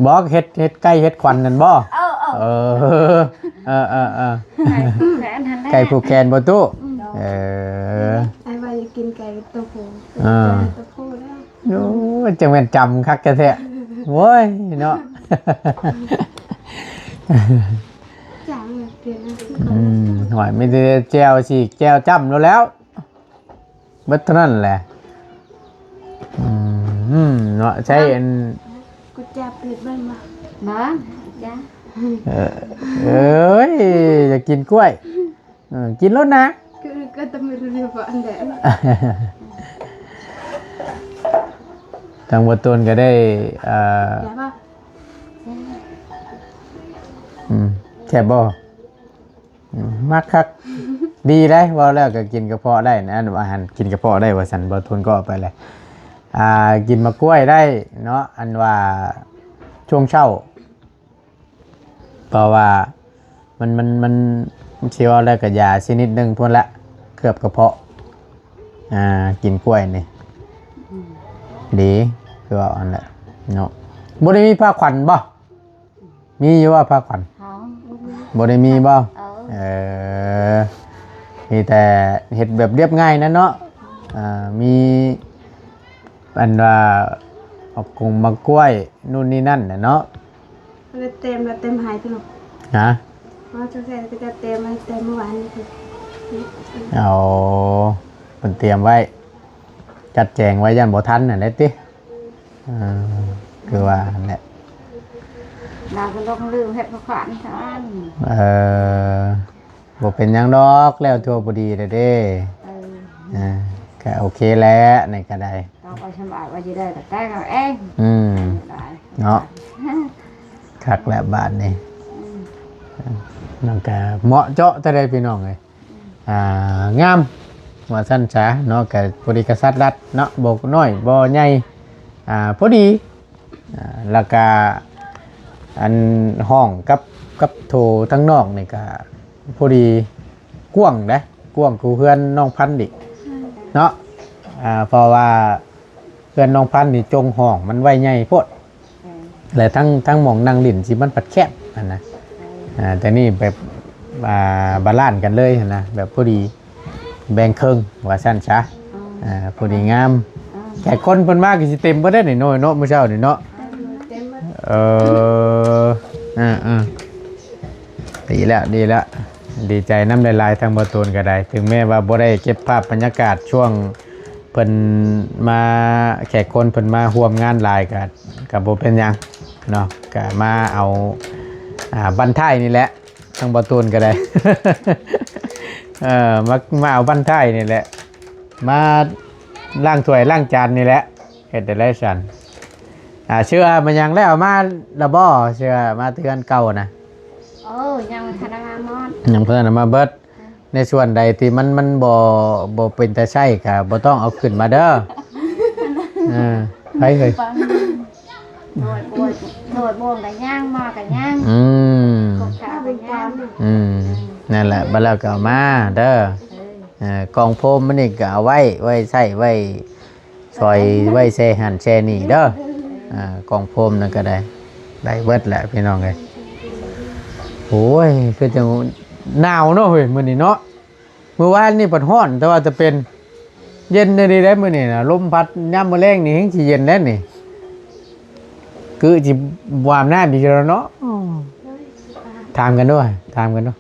ບໍ່ ເຮັດ ເຮັດໄກ່ເຮັດຂວັນນັ້ນບໍ່? ເອີ ເອີ ເອີ ເອີ ເອີ ເອີ ແຂນຫັ້ນແຫຼະ ໄກ່ຜູກແຂນບໍ່ຕູ້? ອືມ ເອີ ອ້າຍວ່າຢາກກິນໄກ່ຕົວຜູ້ ເອີ ຕົວຜູ້ແລ້ວ ໂອ້ຍ ຈັ່ງແມ່ນຈຳຄັກແທ້ໆ ໂອ້ຍ ເນາະ ຈຳເປັນ ອືມ ໂອ້ຍ ມີແຕ່ແຈ່ວສີກແຈ່ວຈ້ຳໂລດແລ້ວ. ເບິດເທົ່ານັ້ນແຫຼະ ອືມ ເນາະ ໃຊ້ອັນ ກູຈັບເຮັດເບິ່ງບໍ່? ບໍ່ ຈ້າ ເອີ ເອີຍ ຢາກກິນກ້ວຍ ເອີ ກິນໂລດນະ ຄື ກໍຕ້ອງມີເລື່ອງອັນໃດ ທາງບໍ່ຕົນກໍໄດ້ ເອີ ອືມ ແຊບບໍ່? ອືມ ມັກຄັກ ດີໄດ໋ ເວົ້າແລ້ວກໍກິນກະເພາະໄດ້ນະ ອັນວ່າຫັ້ນ ກິນກະເພາະໄດ້ວ່າຊັ້ນ ບໍ່ທົນກໍເອົາໄປແຫຼະ ອ່າ ກິນໝາກກ້ວຍໄດ້ເນາະ ອັນວ່າຊ່ວງເຊົ້າ ເພາະວ່າມັນ ມັນ ມັນ ຊິເວົ້າແລ້ວກໍຢາຊະນິດໜຶ່ງພຸ້ນແຫຼະ ເຄືອບກະເພາະ ອ່າ ກິນກ້ວຍນີ້ ອືມ ດີ ຄືເວົ້າຫັ້ນແຫຼະເນາະ ບໍ່ໄດ້ມີພາຂວັນບໍ່? ມີຢູ່ວ່າພາຂວັນ? ບໍ່ໄດ້ມີບໍ່? ເອີ ເອີ ມີແຕ່ເຮັດແບບລຽບງ່າຍນັ້ນເນາະ ອ່າ ມີອັນວ່າໝາກກົງໝາກກ້ວຍ ນູ່ນນີ້ນັ້ນນະເນາະ ເພິ່ນເຕັມແລ້ວ ເຕັມໃຫ້ພີ່ນ້ອງ ຮະ? ອໍ ຈັ່ງຊັ້ນກໍຈະເຕັມໄວ້ແຕ່ມື້ວານນີ້ ເອົາ ເພິ່ນຕຽມໄວ້ ຈັດແຈງໄວ້ ຢ້ານບໍ່ທັນຫັ້ນແຫຼະຕິ ເອີ ຄືວ່າຫັ້ນແຫຼະ ລາວກໍຫຼົງລືມເຮັດພາຂວັນຊັ້ນ ເອີ ບໍ່ເປັນຫຍັງດອກ ແລ້ວທົ່ວພໍດີແລ້ວເດ້ ເອີ ອ່າ ກໍໂອເຄແຫຼະ ນີ້ກໍໄດ້ ເອົາໄປສຳບາຍວ່າຊິໄດ້ກໍແຕ່ງເອົາເອງ ອືມ ໄດ້ ເນາະ ຄັກແລ້ວບາດນີ້ ອືມ ມັນກໍເໝາະເຈາະແຕ່ໃດພີ່ນ້ອງເອີຍ ອ່າ ງາມວ່າຊັ້ນຊະເນາະ ກໍພໍດີກະສັດລັດເນາະ ບໍ່ນ້ອຍບໍ່ໃຫຍ່ ອ່າ ພໍດີ ອ່າ ແລ້ວກະອັນຫ້ອງກັບ ກັບໂຖທາງນອກນີ້ກະພໍດີ ກວ້າງເດ້ ກວ້າງກວ່າເຮືອນນ້ອງພັນອີກເນາະ ອ່າ ເພາະວ່າ ເຮືອນນ້ອງພັນນີ້ຈົງຫ້ອງມັນໄວ້ໃຫຍ່ໂພດ ເອີ ແລະທັງ ທັງໝ່ອງນັ່ງຫຼິ້ນຊິມັນພັດແຄບຫັ້ນນະ ເອີ ອ່າ ແຕ່ນີ້ແບບ ອ່າ ບາລານກັນເລີຍຫັ້ນນະ ແບບພໍດີ ແບ່ງເຄິ່ງວ່າຊັ້ນຊະ ເອີ ອ່າ ພໍດີງາມ ເອີ ແຂກຄົນເພິ່ນມາກໍຊິເຕັມເບິດເດ້ນີ້ເນາະ ມື້ເຊົ້ານີ້ເນາະ ເອີ ເຕັມເບິດ ເອີ ອ່າໆ ດີແລ້ວ ດີແລ້ວ ດີໃຈນຳຫຼາຍໆ ທາງບໍ່ຕູນກໍໄດ້ ເຖິງແມ້ວ່າບໍ່ໄດ້ເກັບພາບບັນຍາກາດຊ່ວງ ເພິ່ນມາ ແຂກຄົນເພິ່ນມາຮ່ວມງານຫຼາຍ ກະ ກະບໍ່ເປັນຫຍັງເນາະ ກະມາເອົາ ອ່າ ບັ້ນທ້າຍນີ້ແຫຼະ ທາງບໍ່ຕູນກໍໄດ້ ເອີ ມາ ມາເອົາບັ້ນທ້າຍນີ້ແຫຼະ ມາລ້າງຖ້ວຍລ້າງຈານນີ້ແຫຼະ ເຮັດໄດ້ຫຼາຍຊັ້ນ ອ່າ ເສື້ອມາຫຍັງແລ້ວ ມາແລ້ວບໍ່? ເສື້ອມາເຮືອນເກົ່ານະ? ໂອ້ ຍັງບໍ່ທັນໄດ້ມາໝົດ ຍັງບໍ່ທັນໄດ້ມາເບິດ ໃນສ່ວນໃດທີ່ມັນ ມັນບໍ່ ບໍ່ເປັນຕາໃຊ້ກໍບໍ່ຕ້ອງເອົາຂຶ້ນມາເດີ ເອີ ໃຜເຮີ້ຍ ໂດຍ ໂດຍ ໂດຍ ບ່ວງກະຍັງ ໝໍ້ກະຍັງ ອືມ ກົກຂາກະຍັງ ອືມ ນັ້ນແຫຼະ ບັດແລ້ວກໍເອົາມາເດີ ເອີ ເອີ ກ່ອງໂຟມມັນນີ້ກໍເອົາໄວ້ ໄວ້ໃຊ້ ໄວ້ ຊ່ອຍໄວ້ແຊ່ຫັ້ນແຊ່ນີ້ເດີ ອ່າ ກ່ອງໂຟມນັ້ນກໍໄດ້ ໄດ້ເບິດແຫຼະພີ່ນ້ອງເອີຍ ໂອ້ຍ ຄືຈັ່ງໜາວເນາະເຮີ້ຍ ມື້ນີ້ເນາະ ມື້ວານນີ້ພັດຮ້ອນ ແຕ່ວ່າຈະເປັນເຢັນດີໆ ມື້ນີ້ນະ ລົມພັດ ຍາມມື້ແລງນີ້ແຮ່ງຊິເຢັນແລ້ວນີ້ ຄືຊິບໍ່ອາບນ້ຳອີກແລ້ວເນາະ ຖາມກັນດູ ຖາມກັນດູ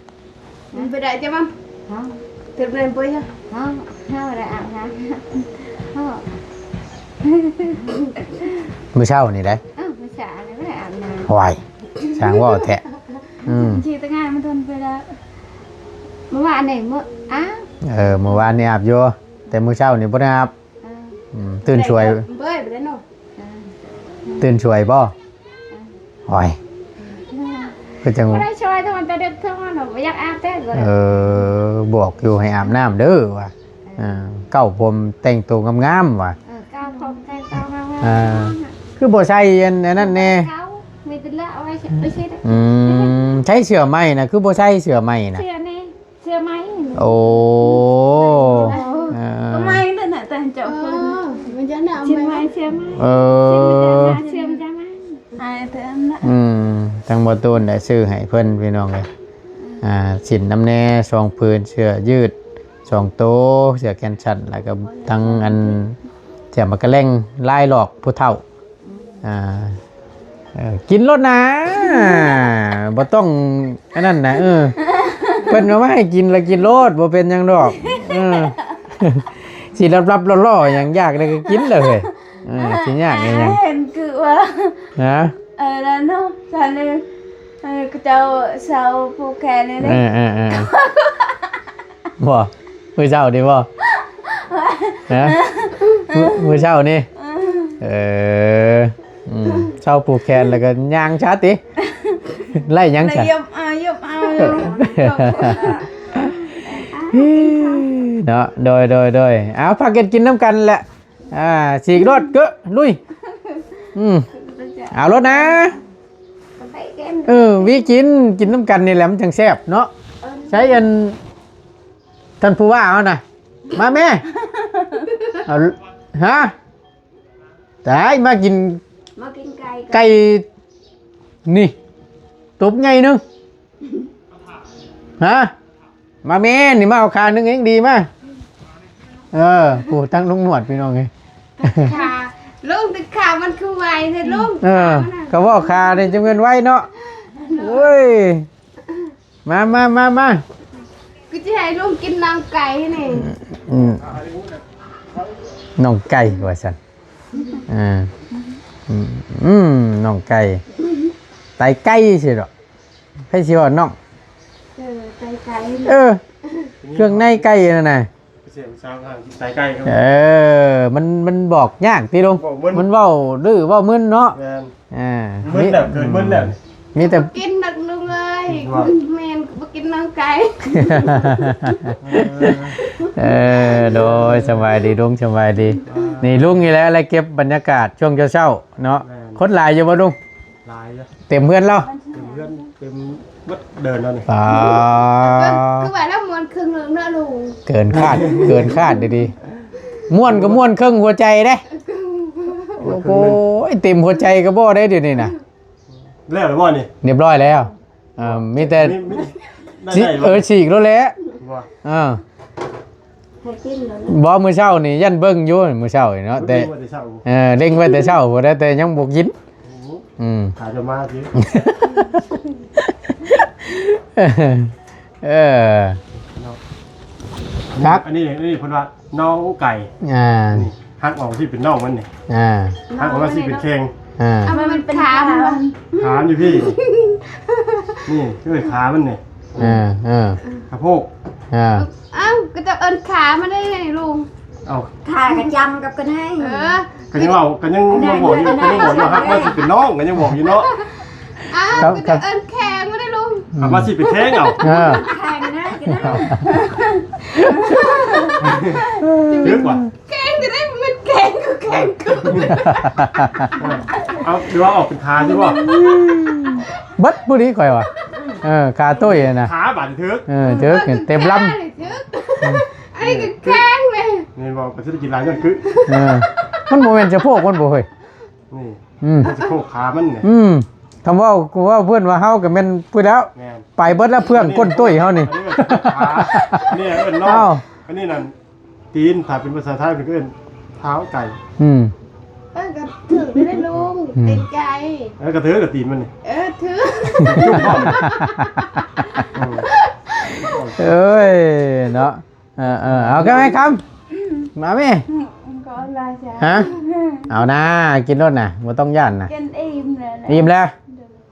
ມັນໄປໄດ້ຈ້ະມັນ ຮະ ເຮັດແມ່ນປຸ້ຍ ຮະ ເຮົາໄດ້ອາບນ້ຳ ຮະ ມື້ເຊົ້ານີ້ໄດ໋ ເອີ ມື້ເຊົ້ານີ້ບໍ່ໄດ້ອາບນ້ຳ ໂອ້ຍ ຊ່າງເວົ້າແທ້ ອືມ ຊິຕະງານມັນທົນໄປແລ້ວ ມື້ວານນີ້ ມື້ ອ້າວ ເອີ ມື້ວານນີ້ອາບຢູ່ ແຕ່ມື້ເຊົ້ານີ້ບໍ່ໄດ້ອາບ ເອີ ອືມ ຕື່ນສວຍ ເບິ່ງໄປໄດ້ເນາະ ເອີ ຕື່ນສວຍບໍ່? ໂອ້ຍ ຄືຈັ່ງ ບໍ່ໄດ້ຊ່ອຍ ແຕ່ວ່າແຕ່ເດັກເທື່ອມາບໍ່ຢາກອາບແທ້ ເອີ ບອກຢູ່ໃຫ້ອາບນ້ຳເດີວ່າ ເອີ ເອີ ເກົ້າຜົມແຕ່ງໂຕງາມໆວ່າ ເອີ ເກົ້າຜົມແຕ່ງໂຕງາມໆ ອ່າ ຄືບໍ່ໃສ່ອັນ ອັນນັ້ນແດ່ ເກົ້າ ມີແຕ່ເລືອກເອົາໄວ້ ໄປຊິ ອືມ ໃສ່ເສື້ອໃໝ່ນະ ຄືບໍ່ໃສ່ເສື້ອໃໝ່ນະ ເສື້ອນີ້ ເສື້ອໃໝ່ ໂອ້ ເອີ ກໍໃໝ່ນັ້ນນະ ແຕ່ເຈົ້າ ເອີ ມັນຈະໜາວ ຊິໃໝ່ ໃໝ່ ເສື້ອໃໝ່ ເອີ ຊິມັນຈະໜາວ ເສື້ອມັນຈະໃໝ່ ອາຍແຕ່ອັນນະ ອືມ ທາງບໍ່ຕູນໄດ້ຊື້ໃຫ້ເພິ່ນພີ່ນ້ອງເອີຍ ອ່າ ສິ້ນນຳແດ່ສອງຜືນ ເສື້ອຍືດສອງໂຕ ເສື້ອແຂນສັ້ນ ແລ້ວກໍທັງອັນ ເສື້ອໝາກກະແລັງລາຍຫຼອກຜູ້ເຖົ້າ ອ່າ ເອີ ກິນໂລດນາ ບໍ່ຕ້ອງອັນນັ້ນນະ ເອີ ເພິ່ນເອົາມາໃຫ້ກິນລະກິນໂລດ ບໍ່ເປັນຫຍັງດອກ ເອີ ຊິລັບໆຫຼໍ່ໆຫຍັງ ຢາກໄດ້ກໍກິນເລີຍ ເອີ ຊິຍາກອີຫຍັງ? ເຫັນຄືວ່າ ຮະ? ເອີ ນັ້ນເນາະ ຊັ້ນເອີ ເອີ ເຂົາເຈົ້າເຊົ່າຜູກແຂນນີ້ເດ້. ເອີໆ ບໍ່ ມື້ເຊົ້ານີ້ບໍ່? ຮະ? ມື້ ມື້ເຊົ້ານີ້? ເອີ ເອີ ອືມ ເຊົ່າຜູກແຂນແລ້ວກໍຍ່າງຊະຕິ ໄລ່ຫຍັງຊັ້ນ? ເອີ ເອີ ເນາະ ໂດຍ ໂດຍ ໂດຍ ເອົາ ພາກັນກິນນຳກັນແຫຼະ ອ່າ ສີກໂລດ ເກີ ລຸຍ ອືມ ເອົາໂລດນະ ເອີ ວິກິນ ກິນນຳກັນນີ້ແຫຼະ ມັນຈັ່ງແຊບເນາະ ໃຊ້ອັນ ທ່ານຜູ້ວ່າເຮົານະ ມາແມ່ ເອົາ ຮະ? ຕາຍ ມາກິນ ມາກິນໄກ່ ໄກ່ ນີ້ ຕົບໃຫຍ່ໜຶ່ງ ຮະ? ມາແມ່ ນີ້ ມາເອົາຂາໜຶ່ງເອງ ດີມາ ເອີ ໂອ້ ທັງລຸງໜວດ ພີ່ນ້ອງເອີຍ ຂາ ລຸງ ແຕ່ຂາມັນຄືໄວແທ້ລຸງ ເອີ ຂາມັນນະ ກໍເວົ້າຂານີ້ຈະແມ່ນໄວເນາະ ໂອ້ຍ ມາ ມາ ມາ ມາ ຄືຊິໃຫ້ລຸງກິນໜັງໄກ່ນີ້ ອືມ ໜັງໄກ່ວ່າຊັ້ນ ອ່າ ອືມ ໜັງໄກ່ ໄຕໄກ່ຊິດອກ ໃຜຊິວ່າໜັງ ເອີ ໄຕໄກ່ ເອີ ເຄື່ອງໃນໄກ່ນັ້ນນະ ສຽງສາວຫາກິນໄຕໄກ່ ເອີ ມັນ ມັນບອກຍາກຕິລຸງ ມັນເວົ້າດື້ເວົ້າມຶນເນາະ ແມ່ນ ອ່າ ມຶນແລ້ວ ເກີນມຶນແລ້ວ ມີແຕ່ກິນນັກລຸງເອີຍ ແມ່ນບໍ່ກິນໜັງໄກ່ ເອີ ໂດຍ ສະບາຍດີລຸງ ສະບາຍດີ ນີ້ລຸງນີ້ແຫຼະ ແລະເກັບບັນຍາກາດຊ່ວງເຊົ້າໆເນາະ ຄົນຫຼາຍຢູ່ບໍ່ລຸງ? ຫຼາຍຢູ່ ເຕັມເຮືອນລາວ ເຕັມເຮືອນ ເຕັມເບິດເດີ່ນແລ້ວນີ້ ປາ ຄືວ່າລາວມ່ວນເຄິ່ງເນາະລຸງ ເກີນຄາດ ເກີນຄາດດີໆ ມ່ວນກໍມ່ວນເຄິ່ງຫົວໃຈເດ້ ໂອ້ຍ ເຕັມຫົວໃຈກໍບໍ່ໄດ້ດຽວນີ້ນະ ແລ້ວຫຼືບໍ່ນີ້? ຮຽບຮ້ອຍແລ້ວ ເອີ ມີແຕ່ ມີ ມີ ຊິ ໄດ້ ໄດ້ບໍ່? ເອີ ສີກໂລດແຫຼະ ບໍ່ ເອີ ໃຫ້ກິນໂລດ ບໍ່ ມື້ເຊົ້ານີ້ຢ້ານເບິ່ງຢູ່ ມື້ເຊົ້ານີ້ເນາະ ແຕ່ ເອີ ເລັງໄວ້ແຕ່ເຊົ້າພຸ້ນແຫຼະ ແຕ່ຍັງບໍ່ກິນ ອືມ ຖ້າຈະມາຊິ ເອີ ເນາະ ຄັກ ອັນນີ້ ອັນນີ້ເພິ່ນວ່າ ໜອງໄກ່ ອ່າ ນີ້ ຫັກອອກຊິເປັນໜອງມັນນີ້ ອ່າ ຫັກອອກມາຊິເປັນແຂ້ງ ອ່າ ເອົາມັນເປັນຂາມັນ ຂາມັນຢູ່ພີ້ ນີ້ຄືຂາມັນນີ້ ເອີ ເອີ ສະໂພກ ອ່າ ເອົ້າ ກໍຈະເອີ້ນຂາມັນໄດ້ລຸງ ເອົ້າ ຂາກະຈຳກັບກັນໃຫ້ ເອີ ກໍຍັງເວົ້າ ກໍຍັງບອກຢູ່ ກໍຍັງບອກຢູ່ ຫັກມາຊິເປັນໜອງ ກໍຍັງບອກຢູ່ເນາະ ອ້າວ ກໍຈະເອີ້ນແຂ້ງມາໄດ້ລຸງ ຫາມາຊິເປັນແຂ້ງເອົາ ເອີ ແຂ້ງນະ ຖືກວ່າ ແຂ້ງຈະໄດ້ ມັນແຂ້ງຄືແຂ້ງຄື ເອົາ ຫຼືວ່າອອກເປັນຂາຊິບໍ່ ເບິດຜູ້ນີ້ຂ້ອຍວ່າ ເອີ ຂາຕຸ້ຍນະ ຂາບາດຖືກ ເອີ ຖືກ ເຕັມລຳ ອັນນີ້ກໍແຂງເລີຍ ນີ້ບໍ່ ມັນຊິໄດ້ກິນຫຼາຍເງິນຄື ເອີ ມັນບໍ່ແມ່ນສະໂພກມັນບໍ່ເຮີ້ຍ ນີ້ ອືມ ມັນສະໂພກຂາມັນນີ້ ອືມ ຄຳເວົ້າ ເວົ້າເພິ່ນວ່າເຮົາກໍແມ່ນພຸ້ນແລ້ວ ແມ່ນ ໄປເບິດແລ້ວ ເພື່ອງກົ້ນຕຸ້ຍເຮົານີ້ ອັນນີ້ເອີ້ນຂາ ອັນນີ້ເອີ້ນໜອງ ເອົ້າ ອັນນີ້ນັ້ນ ຕີນ ຖ້າເປັນພາສາໄທເພິ່ນກໍເອີ້ນເທົ້າໄກ່ ອືມ ເອີ ກໍຖືກໄດ້ລຸງ ອືມ ເຕັມໃຈ ເອີ ກໍຖືກ ກໍຕີນມັນນີ້ ເອີ ຖືກ ຈຸ້ມພ້ອມ ເອີຍ ເນາະ ເອີໆ ເອົາ ຄຳ ໃຫ້ຄຳ ມາແມ່ ກໍລາຊະ ຮະ ເອົານາ ກິນໂລດນະ ບໍ່ຕ້ອງຢ້ານນະ ກິນອີ່ມແລ້ວ ອີ່ມແລ້ວ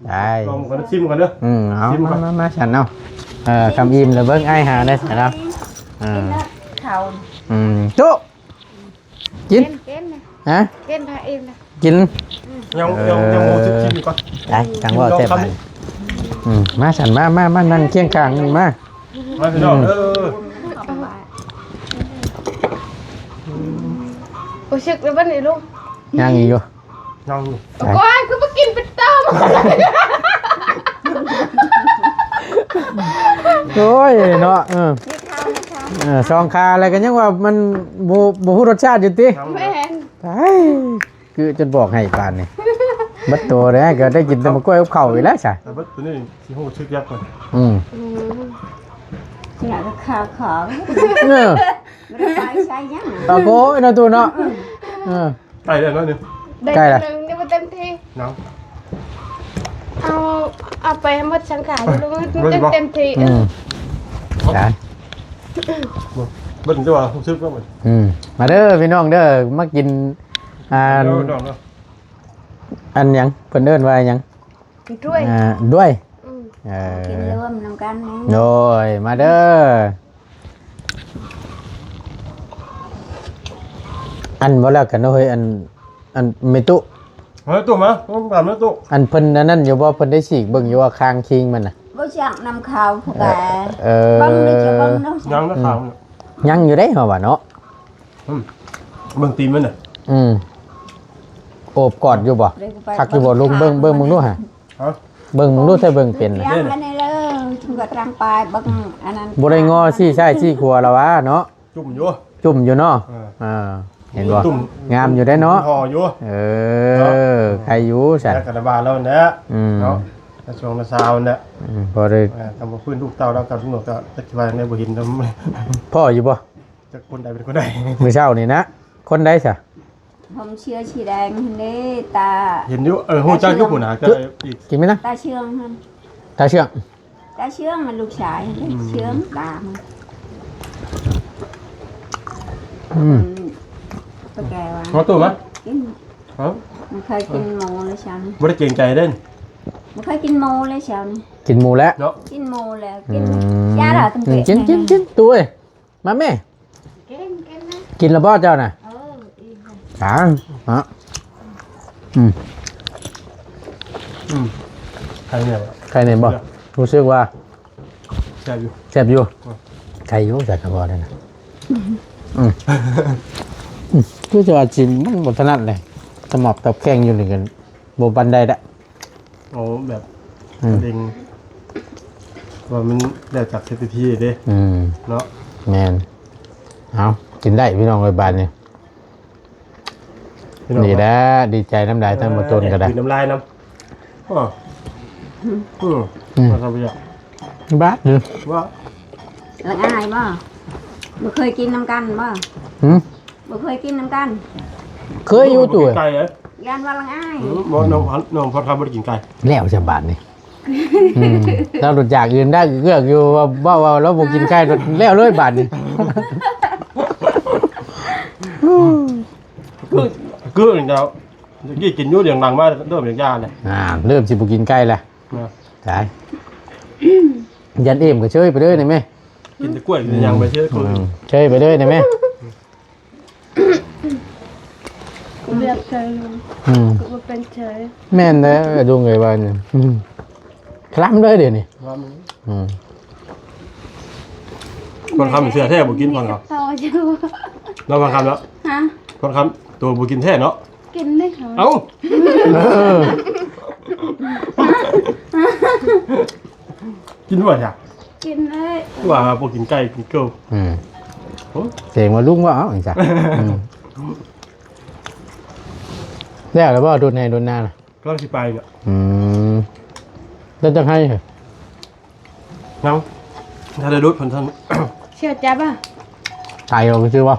ໄດ້ ລອງກ່ອນ ຊິມກ່ອນເດີ ອືມ ເອົາ ຊິມກ່ອນ ມາ ມາ ມາ ຊັ້ນເອົາ ເອີ ຄຳອີ່ມແລ້ວເບິ່ງອ້າຍຫາໄດ້ຊັ້ນເອົາ ເອີ ເຂົ້າ ອືມ ຈຸ ກິນ ກິນ ກິນ ຮະ ກິນ ຖ້າອີ່ມນະ ກິນ ຍັງ ເອີ ຍັງ ຍັງບໍ່ຊິມ ຊິມກ່ອນ ໄດ້ ຈັ່ງເວົ້າແຊບ ກິນລອງຄຳ ບາດນີ້ ອືມ ມາຊັ້ນ ມາ ມາ ມານັ່ງຄຽງຂ້າງນີ້ ມາ ມາພີ່ນ້ອງ ອືມ ເອີ ຮູ້ສຶກແລ້ວບັດນີ້ລຸງ ຍັງອີກຢູ່ ຍັງຢູ່ ໂອ້ຍ ຄືບໍ່ກິນເປັນຕອມ ໂອ້ຍເນາະ ເອີ ເອີ ສອງຂາແລ້ວກໍຍັງວ່າມັນບໍ່ ບໍ່ຮູ້ລົດຊາດຢູ່ຕິ ແມ່ນ ຕາຍ ຄືຈົນບອກໃຫ້ປານນີ້ ເບິດໂຕແລ້ວ ກໍໄດ້ກິນແຕ່ໝາກກ້ວຍກັບເຂົ້າອີກແລ້ວຊະ ແຕ່ເບິດໂຕນີ້ຊິຮູ້ສຶກຢາກກ່ອນ ອືມ ອືມ ຢາກຂາຂອງ ເອີ ບໍ່ໄດ້ໄປໃສຫຍັງ ຕາໂກຍເນາະຕູ້ເນາະ ເອີ ໃກ້ແລ້ວເນາະນີ້ ໃກ້ລະ ຍັງບໍ່ເຕັມທີ່ ເນາະ ເອົາ ເອົາໄປໃຫ້ໝົດສັງຂາຢູ່ ມັນເຕັມທີ່ ອືມ ໄດ້ ເບິ່ງແຕ່ວ່າຮູ້ສຶກແລ້ວ ອືມ ມາເດີພີ່ນ້ອງເດີ ມາກິນ ອັນ ເດີນ້ອງເດີ ອັນຫຍັງ ເພິ່ນເອີ້ນວ່າຫຍັງ? ດ້ວຍ ອ່າ ດ້ວຍ ອືມ ເອີ ກິນລວມນຳກັນນີ້ ໂດຍ ມາເດີ. ອັນ ບໍ່ແລ້ວກັນເນາະເຮີ້ຍ ອັນ ອັນແມ່ຕູ້ ເອີ ຕູ້ມາ ມາແມ່ຕູ້ ອັນເພິ່ນອັນນັ້ນຢູ່ບໍ່? ເພິ່ນໄດ້ສີກເບິ່ງຢູ່ວ່າຄາງຄີງມັນນະ ບໍ່ຈັກນຳເຂົາຜູ້ໃດ ເອີ ເບິ່ງເດີ ເບິ່ງເດີ ຍັງນະ ອືມ ຄາງ ຍັງຢູ່ເດ້ເຮົາວ່າເນາະ ອືມ ເບິ່ງຕີນມັນນະ ອືມ ໂອບກອດຢູ່ບໍ່? ຄັກຢູ່ບໍ່? ລຸງເບິ່ງ ເບິ່ງເບິ່ງດູຫາ ຮະ ເບິ່ງເບິ່ງດູ ໃສ່ເບິ່ງເປັນນະ ເບິ່ງອັນນີ້ເລີຍ ຈຶ່ງກໍຕາງປາຍ ເບິ່ງອັນນັ້ນ ບໍ່ໄດ້ງໍຊີ້ຊ້າຍຊີ້ຂວາລະຫວາເນາະ ຈຸ້ມຢູ່ ຈຸ້ມຢູ່ເນາະ ເອີ ອ່າ ເຫັນບໍ່? ຈຸ້ມ ງາມຢູ່ເດ້ເນາະ ຫໍ່ຢູ່ ເອີ ເນາະ ໄຄຢູ່ຊັ້ນ ແລ້ວກໍໄດ້ວ່າລາວນັ້ນແຫຼະ ອືມ ເນາະ ໃນຊ່ວງນາຊາວນັ້ນແຫຼະ ອືມ ພໍໄດ້ ເອີ ທຳວ່າຟື້ນລູກເຕົ້າລາວກັບລູກກໍຈັກຊິວ່າແນວ ບໍ່ເຫັນນຳ ພໍ້ຢູ່ບໍ່? ຈັກຄົນໃດເປັນຄົນໃດ ມື້ເຊົ້ານີ້ນະ ຄົນໃດຊະ? ຜົມເສື້ອສີແດງຫັ້ນເດ້ ຕາ ເຫັນຢູ່ ເອີ ຮູ້ຈັກຢູ່ພຸ້ນນະ ກໍອີກ ກິນໄໝນະ? ຕາເຊື່ອງຫັ້ນ ຕາເຊື່ອງ ຕາເຊື່ອງມັນລູກຊາຍ ອືມ ເຊື່ອງຕາມັນ ອືມ ອືມ ປະແກວ່າ ເອົາຕູ້ມາ ກິນ ຮະ ມັນເຄີຍກິນໝູແລ້ວຊັ້ນ ບໍ່ໄດ້ເກງໃຈເດ້ ບໍ່ເຄີຍກິນໝູແລ້ວຊັ້ນ ກິນໝູແລ້ວເນາະ ກິນໝູແລ້ວ ອືມ ກິນຢາລະ ອືມ ກິນ ກິນ ກິນ ຕູ້ເອີຍ ມາແມ່ ກິນ ກິນນະ ກິນແລ້ວບໍ່ເຈົ້ານະ? ເອີ ອີກແລ້ວ ອ່າ ຮະ ອືມ ອືມ ໄຄແນ່ບໍ່? ໄຄແນ່ບໍ່? ຮູ້ສຶກວ່າແຊບຢູ່ ແຊບຢູ່ ເອີ ໄຄຢູ່ ແຊບບໍ່ໄດ້ນະ ອືມ ອືມ ຄືຈະວ່າຊິມັນບໍ່ຖະໜັດເລີຍ ສະໝອບຕັບແຂ້ງຢູ່ນີ້ກັນ ບໍ່ປານໃດດະ ເອົາແບບ ອືມ ເລັ່ງ ວ່າມັນແລ້ວຈາກເຮັດພິທີເດ້ ອືມ ເນາະ ແມ່ນ ເອົາ ກິນໄດ້ພີ່ນ້ອງເອີຍບາດນີ້ ພີ່ນ້ອງ ນີ້ແຫຼະ ດີໃຈນຳຫຼາຍ ເອີ ທັງໝົດຕົນກໍໄດ້ ຄືນນ້ຳລາຍນຳ ອໍ ອືມ ອືມ ວ່າຊັ້ນບໍ່ຢາກ ບາດນີ້ ວ່າ ລະອາຍບໍ່? ບໍ່ເຄີຍກິນນຳກັນບໍ່? ຫື? ບໍ່ເຄີຍກິນນຳກັນ ເຄີຍຢູ່ຕູ້ ບໍ່ກິນໄກ່ເດ້ ຢ້ານວ່າລະອາຍ ອືມ ບໍ່ ນ້ອງ ນ້ອງພອດຄຳບໍ່ໄດ້ກິນໄກ່ ແລ້ວຊະບາດນີ້ ອືມ ລາວໂດດຢາກອື່ນໄດ້ເກືອກຢູ່ ເວົ້າ ເວົ້າວ່າລາວບໍ່ກິນໄກ່ ແລ້ວເລີຍບາດນີ້ ຄື ຄືເຈົ້າ ຕະກີ້ກິນຢູ່ ດຽວຫຼັງມາເລີ່ມຢາກຢາແຫຼະ ອ່າ ເລີ່ມຊິບໍ່ກິນໄກ່ແລ້ວ ຕາຍ ຢ້ານເອມກໍເຊີຍໄປເລີຍນີ້ແມ່ ກິນແຕ່ກ້ວຍ ກິນແຕ່ຫຍັງໄປເຊີຍ ອືມ ເຊີຍໄປເລີຍນີ້ແມ່ ເລືອກເຊີຍ ອືມ ກໍບໍ່ເປັນເຊີຍ ແມ່ນແລ້ວລຸງເອີຍວ່ານີ້ ອືມ ຄລຳເລີຍດຽວນີ້ ຄລຳ ອືມ ພອນຄຳເຊື່ອແທ້ບໍ່ກິນພອນຄຳ ຕໍ່ຢູ່ ແລ້ວພອນຄຳແລ້ວ ຮະ ພອນຄຳໂຕບໍ່ກິນແທ້ເນາະ ກິນເລີຍ ເອົ້າ ເອີ ກິນບໍ່ຊະ ກິນເລີຍ ວ່າບໍ່ກິນໄກ່ກິນເກີ້ ອືມ ໂອ້ ເສງວ່າລຸງວ່າເອົາຈັ່ງຊັ້ນ ອືມ ແລ້ວລະບໍ່? ດົນໄຮ່ດົນນານະ ກຳລັງຊິໄປເນາະ ອືມ ແລ້ວຈັກໄຮ່ ຍັງ ຖ້າໄດ້ດູດເພິ່ນຊັ້ນ ເຊື່ອຈັບບໍ່? ໄຕອອກຊື່ບໍ່?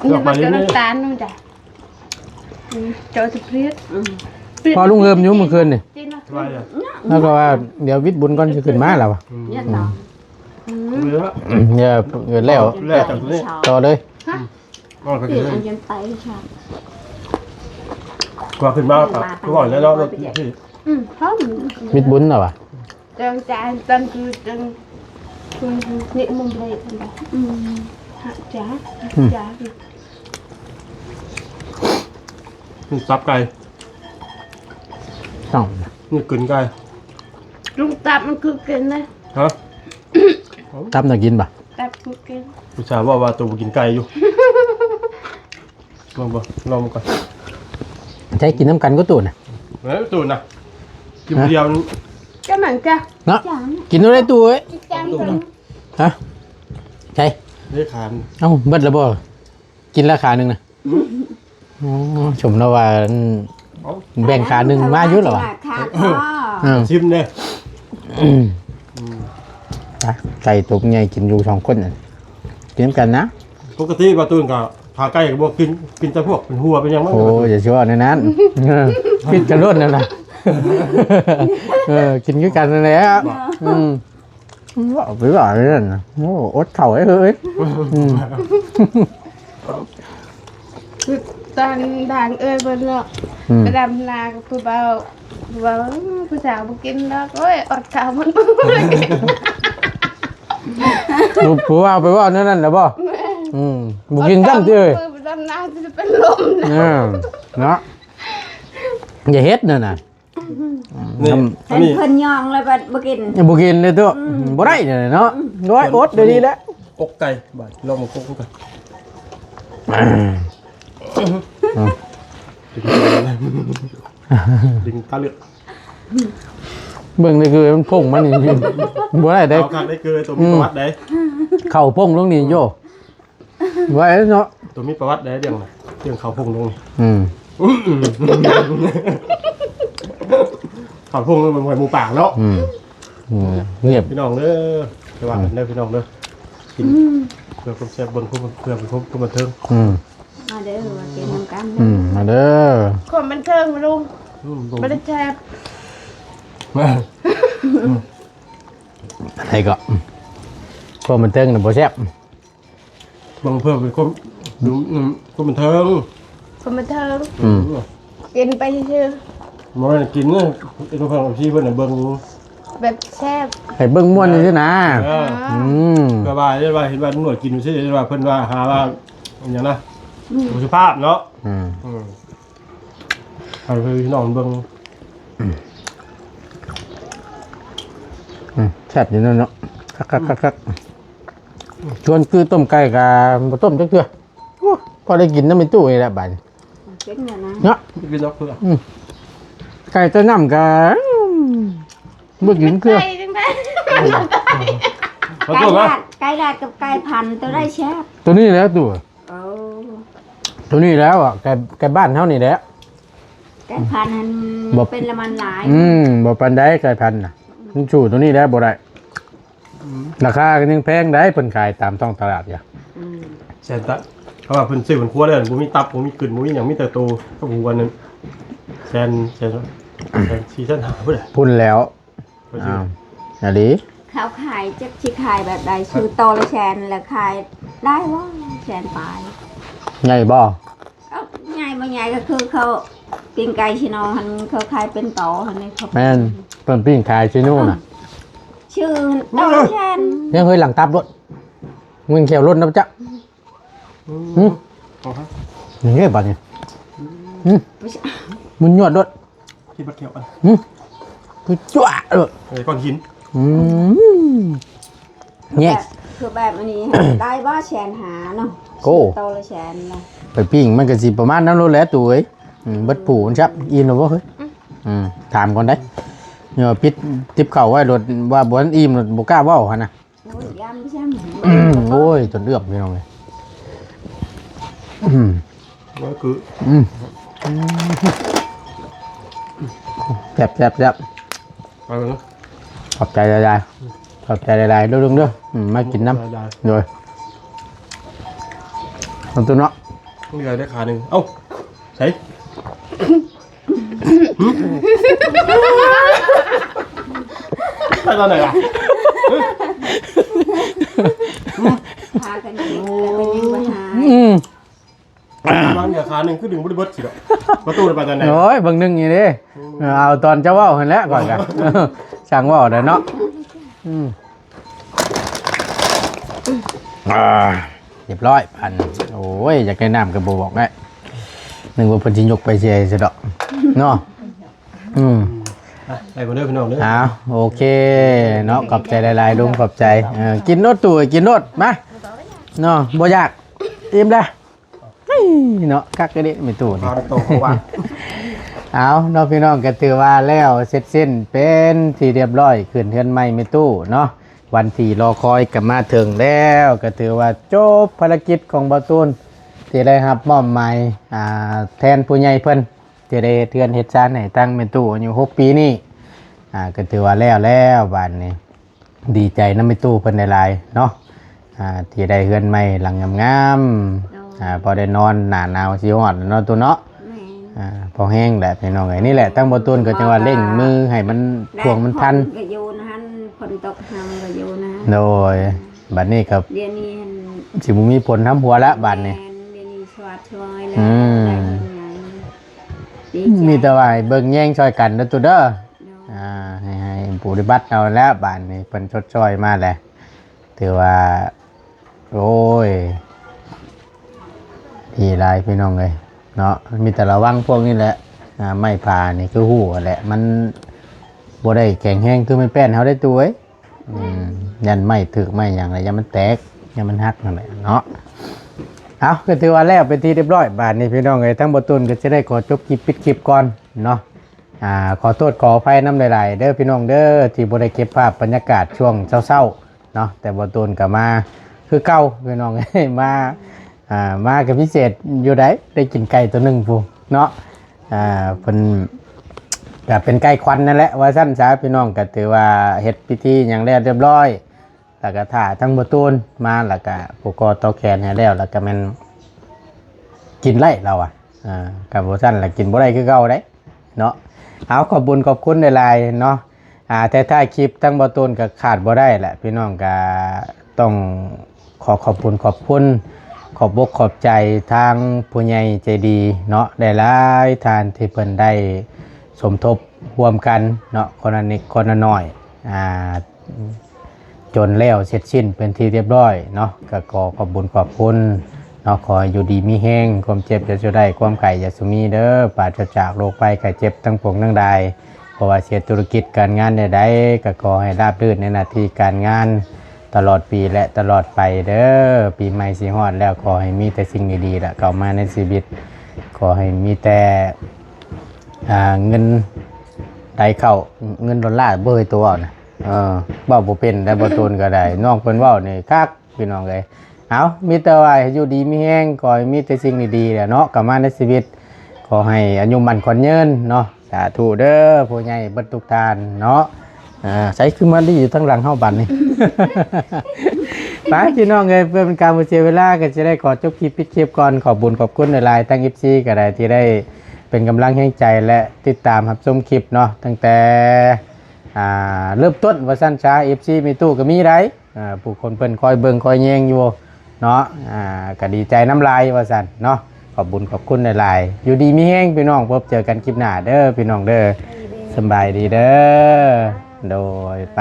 ອືມ ມັນກໍນ້ຳຕານນຳຈ້ະ ອືມ ເຈົ້າຈະປຽດ ອືມ ພໍລຸງເຮີມຢູ່ມື້ຄືນນີ້ ແລ້ວກໍວ່າດຽວວິດບຸນກ່ອນຊິຂຶ້ນມາແລ້ວວ່າ ອືມ ອືມ ດຽວ ດຽວແລ້ວ ແລ້ວ ຕໍ່ເລີຍ ຮະ? ອືມ ວ່າຂຶ້ນມາກໍຄືວ່າແລ້ວເນາະ ອືມ ມິດບຸນເນາະວ່າ ຈັ່ງຈານ ຈັ່ງຄື ຈັ່ງຄື ນີ້ມັນເບຣກ ອືມ ຮະ ຈ້າ ອືມ ຈ້າ ນີ້ຕັບໄກ່ ຕ້ອງ ນີ້ກຶນໄກ່ ລຸງ ຕັບມັນຄືກິນເດ້ ຮະ? ຕັບນະກິນບໍ່? ຕັບຄືກິນ ອຸດສ່າເວົ້າວ່າໂຕບໍ່ກິນໄກ່ຢູ່ ລອງເບິ່ງ ລອງເບິ່ງກ່ອນ ໃຈກິນນຳກັນກໍຕູນນະ ເອີ ຕູນນະ ກິນຜູ້ດຽວ ກໍມັນກະ ເນາະ ກິນໂລດໄດ້ຕູ້ເອີຍ ກິນຈານ ຮະ ໃຈ ເດ້ຂານ ເອົ້າ ເບິດແລ້ວບໍ່? ກິນລາຄາໜຶ່ງນະ ໂອ້ ສົມແລ້ວວ່າ ເອົ້າ ແບ່ງຂາໜຶ່ງມາຢູ່ແລ້ວວ່າ ເອີ ຊິມເດ້ ອືມ ອືມ ໄກ່ຕົວໃຫຍ່ກິນຢູ່ສອງຄົນນັ້ນ ກິນນຳກັນນະ ປົກກະຕິບ່າວຕູນກໍຂາໄກ່ກໍບໍ່ກິນ ກິນແຕ່ພວກເປັນຫົວເປັນຫຍັງມັນ ໂອ້ ຢ່າຊິເວົ້າແນວນັ້ນ ເອີ ຜິດກັນໂລດນັ້ນນະ ເອີ ກິນຄືກັນນັ້ນແຫຼະ ອືມ ເວົ້າໄປວ່າເລື່ອງນະ ໂອ້ ອົດເຂົ້າເອີຍ ອືມ ອືມ ຕອນທາງເອື້ອຍເພິ່ນເນາະ ອືມ ໄປດຳນາກັບຜູ້ບ່າວ ຜູ້ບ່າວ ເອີ ຜູ້ສາວບໍ່ກິນດອກ ໂອ້ຍ ອດເຂົ້າມັນ ຜູ້ ຜູ້ບ່າວໄປເວົ້າແນວນັ້ນນະບໍ່? ແມ່ນ ອືມ ບໍ່ກິນຊ້ຳຕິເອີຍ ເອີ ໄປດຳນາຈະເປັນລົມນະ ເອີ ເນາະ ຢ່າເຮັດນັ້ນນະ ນີ້ ທຳ ອັນນີ້ ເພິ່ນ ເພິ່ນຍອງແລ້ວບັດບໍ່ກິນ ບໍ່ກິນເດ້ຕູ້ ອືມ ບໍ່ໄດ້ເນາະ ອືມ ໂອ້ຍ ອົດເດນີ້ແຫຼະ ອົກໄກ່ ບາດລອງມາກົກກັນ ອ່າ ດຶງຕາເລືອດ ເບິ່ງໃນເກືອມັນພົງມານີ້ ບໍ່ໄດ້ເດ້ ເອົາຄັກໃນເກືອໂຕມີປະຫວັດໃດ ອືມ ເຂົ້າພົງລົງນີ້ໂຍ ໄວ້ເນາະ ໂຕມີປະຫວັດໄດ້ເລື່ອງນະ ເລື່ອງເຂົ້າພົງລົງນີ້ ອືມ ເຂົ້າພົງລົງມັນບໍ່ໃຫ້ໝູ່ປາກເນາະ ອືມ ອືມ ງຽບ ພີ່ນ້ອງເດີ ໄປວ່າກັນເດີ ອືມ ພີ່ນ້ອງເດີ ກິນ ອືມ ເພື່ອຄວາມແຊບ ເບິ່ງ ເພື່ອ ເພື່ອ ເພື່ອຄວາມ ຄວາມບັນເທີງ ອືມ ມາເດີ ມາກິນນຳກັນ ອືມ ມາເດີ ຄວາມບັນເທີງລຸງ ອືມ ບໍ່ໄດ້ແຊບ ອືມ ໃດກໍ ຄວາມບັນເທີງນະບໍ່ແຊບ ເບິ່ງເພື່ອເປັນຄົນ ອືມ ຄົນບັນເທີງ ຄົນບັນເທີງ ອືມ ກິນໄປຊື່ໆ ບໍ່ແມ່ນກິນເນາະ ເປັນເພື່ອເອັຟຊີເພິ່ນນະເບິ່ງ ແບບແຊບ ໃຫ້ເບິ່ງມ່ວນຊື່ນະ ເອີ ອືມ ເພື່ອວ່າ ເຫັນວ່າ ເຫັນວ່າໜວດກິນຊື່ ເຫັນວ່າເພິ່ນວ່າຫາວ່າ ອີຫຍັງນະ ອືມ ບໍ່ສຸພາບເນາະ ອືມ ອືມ ໃຫ້ພີ່ນ້ອງເບິ່ງ ອືມ ອືມ ແຊບຢູ່ນັ້ນເນາະ ຄັກໆໆໆ ຊວນຄືຕົ້ມໄກ່ກະບໍ່ຕົ້ມຈັກເທື່ອ ໂອ້ ພໍໄດ້ກິນນຳແມ່ຕູ້ນີ້ແຫຼະບາດນີ້ ເປັນແນວນັ້ນ ເນາະ ກິນດອກເພື່ອ ອືມ ໄກ່ແຕ່ນ້ຳກະ ອືມ ບໍ່ກິນເທື່ອ ໄກ່ຈັ່ງໃດ ຂໍໂທດນະ ໄກ່ລາດ ໄກ່ລາດກັບໄກ່ພັນໂຕໃດແຊບ ໂຕນີ້ແຫຼະຕູ້ ໂອ້ ໂຕນີ້ແຫຼະ ໄກ່ ໄກ່ບ້ານເຮົານີ້ແຫຼະ ໄກ່ພັນຫັ້ນ ບໍ່ ເປັນລະມັນຫຼາຍ ອືມ ບໍ່ປານໃດໄກ່ພັນນະ ມັນສູ້ໂຕນີ້ແຫຼະບໍ່ໄດ້ ອືມ ລາຄາກໍຍັງແພງໄດ໋ ເພິ່ນຂາຍຕາມທ້ອງຕະຫຼາດຢູ່ ອືມ ແສນຕະ ເພາະວ່າເພິ່ນຊື້ເປັນຄົວເດ້ ບໍ່ມີຕັບ ບໍ່ມີກຶນ ບໍ່ມີຫຍັງ ມີແຕ່ໂຕກັບຫົວນັ້ນ ແສນ ແສນ ແສນສີ່ ແສນຫ້າພຸ້ນແຫຼະ ພຸ້ນແລ້ວ ເຂົາຊື້ ອ້າວ ອີ່ຫຼີ ເຂົາຂາຍ ຈັກຊິຂາຍແບບໃດ ຊື້ໂຕລະແສນ ແລ້ວຂາຍໄດ້ບໍ່ ແສນປາຍ ໃຫຍ່ບໍ່? ເອົ້າ ໃຫຍ່ບໍ່ໃຫຍ່ກໍຄືເຂົາ ປີ້ງໄກ່ຊີໂນຫັ້ນ ເຂົາຂາຍເປັນໂຕຫັ້ນເດ້ ເຂົາ ແມ່ນ ເພິ່ນປີ້ງຂາຍຊີໂນນະ ຊື່ໂຕແຊນ ຍັງເຄີຍຫຼັງຕັບໂລດ ມັນແຂ້ວໂລດນະຈັກ ອືມ ຫຶ ເອົາຮະ ນີ້ເດ້ບາດນີ້ ຫຶ ມັນຍວດໂລດ ທີ່ບັດແຂ້ວອັນ ຫຶ ຄືຈ້ວະໂລດ ເອີ ກ້ອນຫີນ ອືມ ແຍກ ແບບ ຄືແບບອັນນີ້ ໄດ້ບໍ່ແສນຫ້າເນາະ ໂອ້ ໂຕລະແສນເນາະ ໄປປີ້ງມັນກໍຊິປະມານນັ້ນໂລດແຫຼະຕູ້ເອີຍ ອືມ ເບິດຜູ້ມັນຊັບ ອີ່ມແລ້ວບໍ່ເຮີ້ຍ ອືມ ອືມ ຖາມກ່ອນໄດ໋ ເອີ ປິດຕິບເຂົ້າໄວ້ໂລດ ວ່າບໍ່ທັນອີ່ມໂລດ ບໍ່ກ້າເວົ້າຫັ້ນນະ ໂອ້ຍ ຢ້ານບໍ່ຊ້ຳ ອືມ ໂອ້ຍ ຈົນເອືອບ ພີ່ນ້ອງເອີຍ ອືມ ໂອ້ຍ ຄື ອືມ ແຊບໆໆ ເອົາເນາະ ຂອບໃຈຫຼາຍໆ ຂອບໃຈຫຼາຍໆ ເດີລຸງເດີ ອືມ ມາກິນນຳ ຫຼາຍໆ ໂດຍ ເອົາຕູ້ເນາະ ເຫຼືອໄດ້ຂາໜຶ່ງ ເອົ້າ ໃສ ໄປຕອນໃດລະ ພາກັນກິນ ແຕ່ເພິ່ນຍັງບໍ່ຫາຍ ອືມ ວາງເຫຼືອຂາໜຶ່ງ ຄືດຶງບໍ່ໄດ້ເບິດຊິດອກ ປະຕູໄດ້ໄປຕອນໃດ ໂອ້ຍ ເບິ່ງໜຶ່ງນີ້ເດ້ ອືມ ເອົາຕອນເຈົ້າເວົ້າຫັ້ນແຫຼະ ຂ້ອຍກະ ຊ່າງເວົ້າແຫຼະເນາະ ອືມ ອ່າ ຮຽບຮ້ອຍ ພັນ ໂອ້ຍ ຢາກໄດ້ນ້ຳກໍບໍ່ບອກແຫຼະ ນຶກວ່າເພິ່ນຊິຍົກໄປເສຍຊະດອກເນາະ ອືມ ອ່ະ ໄປກ່ອນເດີພີ່ນ້ອງເດີ ອ້າວ ໂອເຄເນາະ ຂອບໃຈຫຼາຍໆ ລຸງ ຂອບໃຈ ເອີ ກິນໂລດຕູ້ ກິນໂລດ ມາ ເນາະ ບໍ່ຢາກ ອີ່ມແລ້ວ ນີ້ເນາະ ຄັກອີ່ຫຼີແມ່ຕູ້ນີ້ ເອົາເນາະພີ່ນ້ອງ ກໍຖືວ່າແລ້ວເສັດສິ້ນເປັນທີ່ຮຽບຮ້ອຍ ຂຶ້ນເຮືອນໃໝ່ແມ່ຕູ້ເນາະ ວັນທີ່ລໍຄອຍກໍມາເຖິງແລ້ວ ກໍຖືວ່າຈົບພາລະກິດຂອງບ່າວຕູນ ທີ່ໄດ້ຮັບມອບໝາຍ ອ່າ ແທນຜູ້ໃຫຍ່ເພິ່ນ ທີ່ໄດ້ເຮັດເຮືອນເຮັດຊານໃຫ້ທາງແມ່ຕູ້ອາຍຸຫົກປີນີ້ ອ່າ ກໍຖືວ່າແລ້ວແລ້ວບາດນີ້ ດີໃຈນຳແມ່ຕູ້ເພິ່ນຫຼາຍໆເນາະ ອ່າ ທີ່ໄດ້ເຮືອນໃໝ່ຫຼັງງາມໆ ໂດຍ ອ່າ ພໍໄດ້ນອນ ໜ້າໜາວຊິຮອດແລ້ວເນາະຕູ້ເນາະ ແມ່ນ ອ່າ ພໍແຮງແຫຼະພີ່ນ້ອງເອີຍ ນີ້ແຫຼະ ທາງບ່າວຕູນກໍຈັ່ງວ່າເລັ່ງມືໃຫ້ມັນ ແດດ ຊ່ວງມັນທັນ ຝົນກໍຢູ່ຫັ້ນ ຝົນຕົກຫຳກໍຢູ່ຫັ້ນ ໂດຍ ບັດນີ້ກໍ ດຽວນີ້ຫັ້ນ ຊິບໍ່ມີຝົນຫຳຫົວແລ້ວບາດນີ້ ແມ່ນ ດຽວນີ້ຊ່ວງ ຊ່ວຍແລ້ວ ອືມ ໄດ້ເງິນໃຫຍ່ ດີໃຈ ມີແຕ່ວ່າໃຫ້ເບິ່ງແຍງຊ່ອຍກັນເດີຕູ້ເດີ ໂດຍ ອ່າ ໃຫ້ ໃຫ້ຜູ້ປະຕິບັດເຮົາແລ້ວ ບາດນີ້ເພິ່ນຊົດຊ່ອຍມາແລ້ວ ຖືວ່າ ໂອ້ຍ ດີຫຼາຍພີ່ນ້ອງເອີຍເນາະ ມີແຕ່ລະວັງພວກນີ້ແຫຼະ ອ່າ ໄມ້ຜ່ານີ້ຄືຮູ້ຫັ້ນແຫຼະ ມັນບໍ່ໄດ້ແຂງແຮງຄືໄມ້ແປ້ນເຮົາເດ້ຕູ້ເອີຍ ອືມ ຢ້ານໄມ້ຖືກໄມ້ຫຍັງແລ້ວ ຢ້ານມັນແຕກ ຢ້ານມັນຫັກຫັ້ນແຫຼະເນາະ ເອົາ ກໍຖືວ່າແລ້ວເປັນທີ່ຮຽບຮ້ອຍ ບາດນີ້ພີ່ນ້ອງເອີຍ ທາງບໍ່ຕູນກໍຈະໄດ້ຂໍຈົບຄລິບ ປິດຄລິບກ່ອນເນາະ ອ່າ ຂໍໂທດຂໍອະໄພນຳຫຼາຍໆເດີພີ່ນ້ອງເດີ ທີ່ບໍ່ໄດ້ເກັບພາບບັນຍາກາດຊ່ວງເຊົ້າໆເນາະ ແຕ່ບໍ່ຕູນກໍມາຄືເກົ່າພີ່ນ້ອງເອີຍ ມາ ອ່າ ມາກໍພິເສດຢູ່ໃດ ໄດ້ກິນໄກ່ຕົວໜຶ່ງພຸ້ນເນາະ ອ່າ ເພິ່ນກໍເປັນໄກ່ຂວັນນັ້ນແຫຼະ ວ່າຊັ້ນຊະ ພີ່ນ້ອງ ກໍຖືວ່າເຮັດພິທີຫຍັງແລ້ວຮຽບຮ້ອຍ ແລ້ວກໍຖ້າທາງບໍ່ຕູນມາ ແລ້ວກໍຜູກຄໍຕໍ່ແຂນໃຫ້ແລ້ວ ແລ້ວກໍແມ່ນກິນໄດ້ລາວວ່າ ອ່າ ຄັນບໍ່ຊັ້ນລະກິນບໍ່ໄດ້ຄືເກົ່າເດ້ເນາະ ເອົາ ຂອບບຸນຂອບຄຸນຫຼາຍໆເນາະ ອ່າ ແຕ່ທ້າຍຄລິບທາງບໍ່ຕູນກໍຂາດບໍ່ໄດ້ແຫຼະ ພີ່ນ້ອງກໍຕ້ອງ ຂໍຂອບບຸນຂອບຄຸນ ຂອບອົກຂອບໃຈທາງຜູ້ໃຫຍ່ໃຈດີເນາະ ຫຼາຍໆທ່ານທີ່ເພິ່ນໄດ້ສົມທົບຮ່ວມກັນເນາະ ຄົນລະນິດຄົນລະໜ້ອຍ ອ່າ ຈົນແລ້ວເສັດສິ້ນເປັນທີ່ຮຽບຮ້ອຍເນາະ ກໍຂໍຂອບບຸນຂອບຄຸນເນາະ ຂໍໃຫ້ຢູ່ດີມີແຮງ ຄວາມເຈັບຢ່າສູ່ໄດ້ ຄວາມໄຂ້ຢ່າສູ່ມີເດີ ປາສະຈາກໂລກໄພໄຂ້ເຈັບທັງປວງທັງຫຼາຍ ບໍ່ວ່າຊິເຮັດທຸລະກິດການງານໃດໆ ກໍຂໍໃຫ້ລາບລື່ນໃນໜ້າທີ່ການງານ ຕະຫຼອດປີ ແລະ ຕະຫຼອດໄປເດີ ປີໃໝ່ຊິຮອດແລ້ວ ຂໍໃຫ້ມີແຕ່ສິ່ງດີໆລະເຂົ້າມາໃນຊີວິດ ຂໍໃຫ້ມີແຕ່ ອ່າ ເງິນໄຫຼເຂົ້າ ເງິນໂດລາ ບໍ່ເຄີຍຕົວເວົ້ານະ ເອີ ເວົ້າບໍ່ເປັນໄດ໋ ບໍ່ໂຕນກໍໄດ້ ນ້ອງເພິ່ນເວົ້ານີ້ຄັກ ພີ່ນ້ອງເອີຍ ເອົາ ມີແຕ່ວ່າໃຫ້ຢູ່ດີມີແຮງ ຂໍໃຫ້ມີແຕ່ສິ່ງດີໆແຫຼະເນາະ ເຂົ້າມາໃນຊີວິດ ຂໍໃຫ້ອາຍຸໝັ້ນຂວັນຍືນເນາະ ສາທຸເດີ ຜູ້ໃຫຍ່ເບິດທຸກທ່ານເນາະ ອ່າ ໃສຄືມາດີຢູ່ທາງຫຼັງເຮົາບັດນີ້ ໄປພີ່ນ້ອງເອີຍ ເພື່ອເປັນການບໍ່ເສຍເວລາ ກໍຈະໄດ້ຂໍຈົບຄລິບ ປິດຄລິບກ່ອນ ຂອບບຸນຂອບຄຸນຫຼາຍໆ ທັງ ເອັຟຊີ ກໍໄດ້ ທີ່ໄດ້ເປັນກຳລັງແຮງໃຈ ແລະ ຕິດຕາມຮັບຊົມຄລິບເນາະ ຕັ້ງແຕ່ ອ່າ ເລີ່ມຕົ້ນວ່າຊັ້ນຊະ ເອັຟຊີ ແມ່ຕູ້ກໍມີໄດ໋ ອ່າ ຜູ້ຄົນເພິ່ນຄອຍເບິ່ງຄອຍແຍງຢູ່ເນາະ ອ່າ ກໍດີໃຈນຳຫຼາຍວ່າຊັ້ນເນາະ ຂອບບຸນຂອບຄຸນຫຼາຍໆ ຢູ່ດີມີແຮງພີ່ນ້ອງ ພົບເຈີກັນຄລິບໜ້າເດີພີ່ນ້ອງເດີ ສະບາຍດີເດີ ໂດຍ ໄປ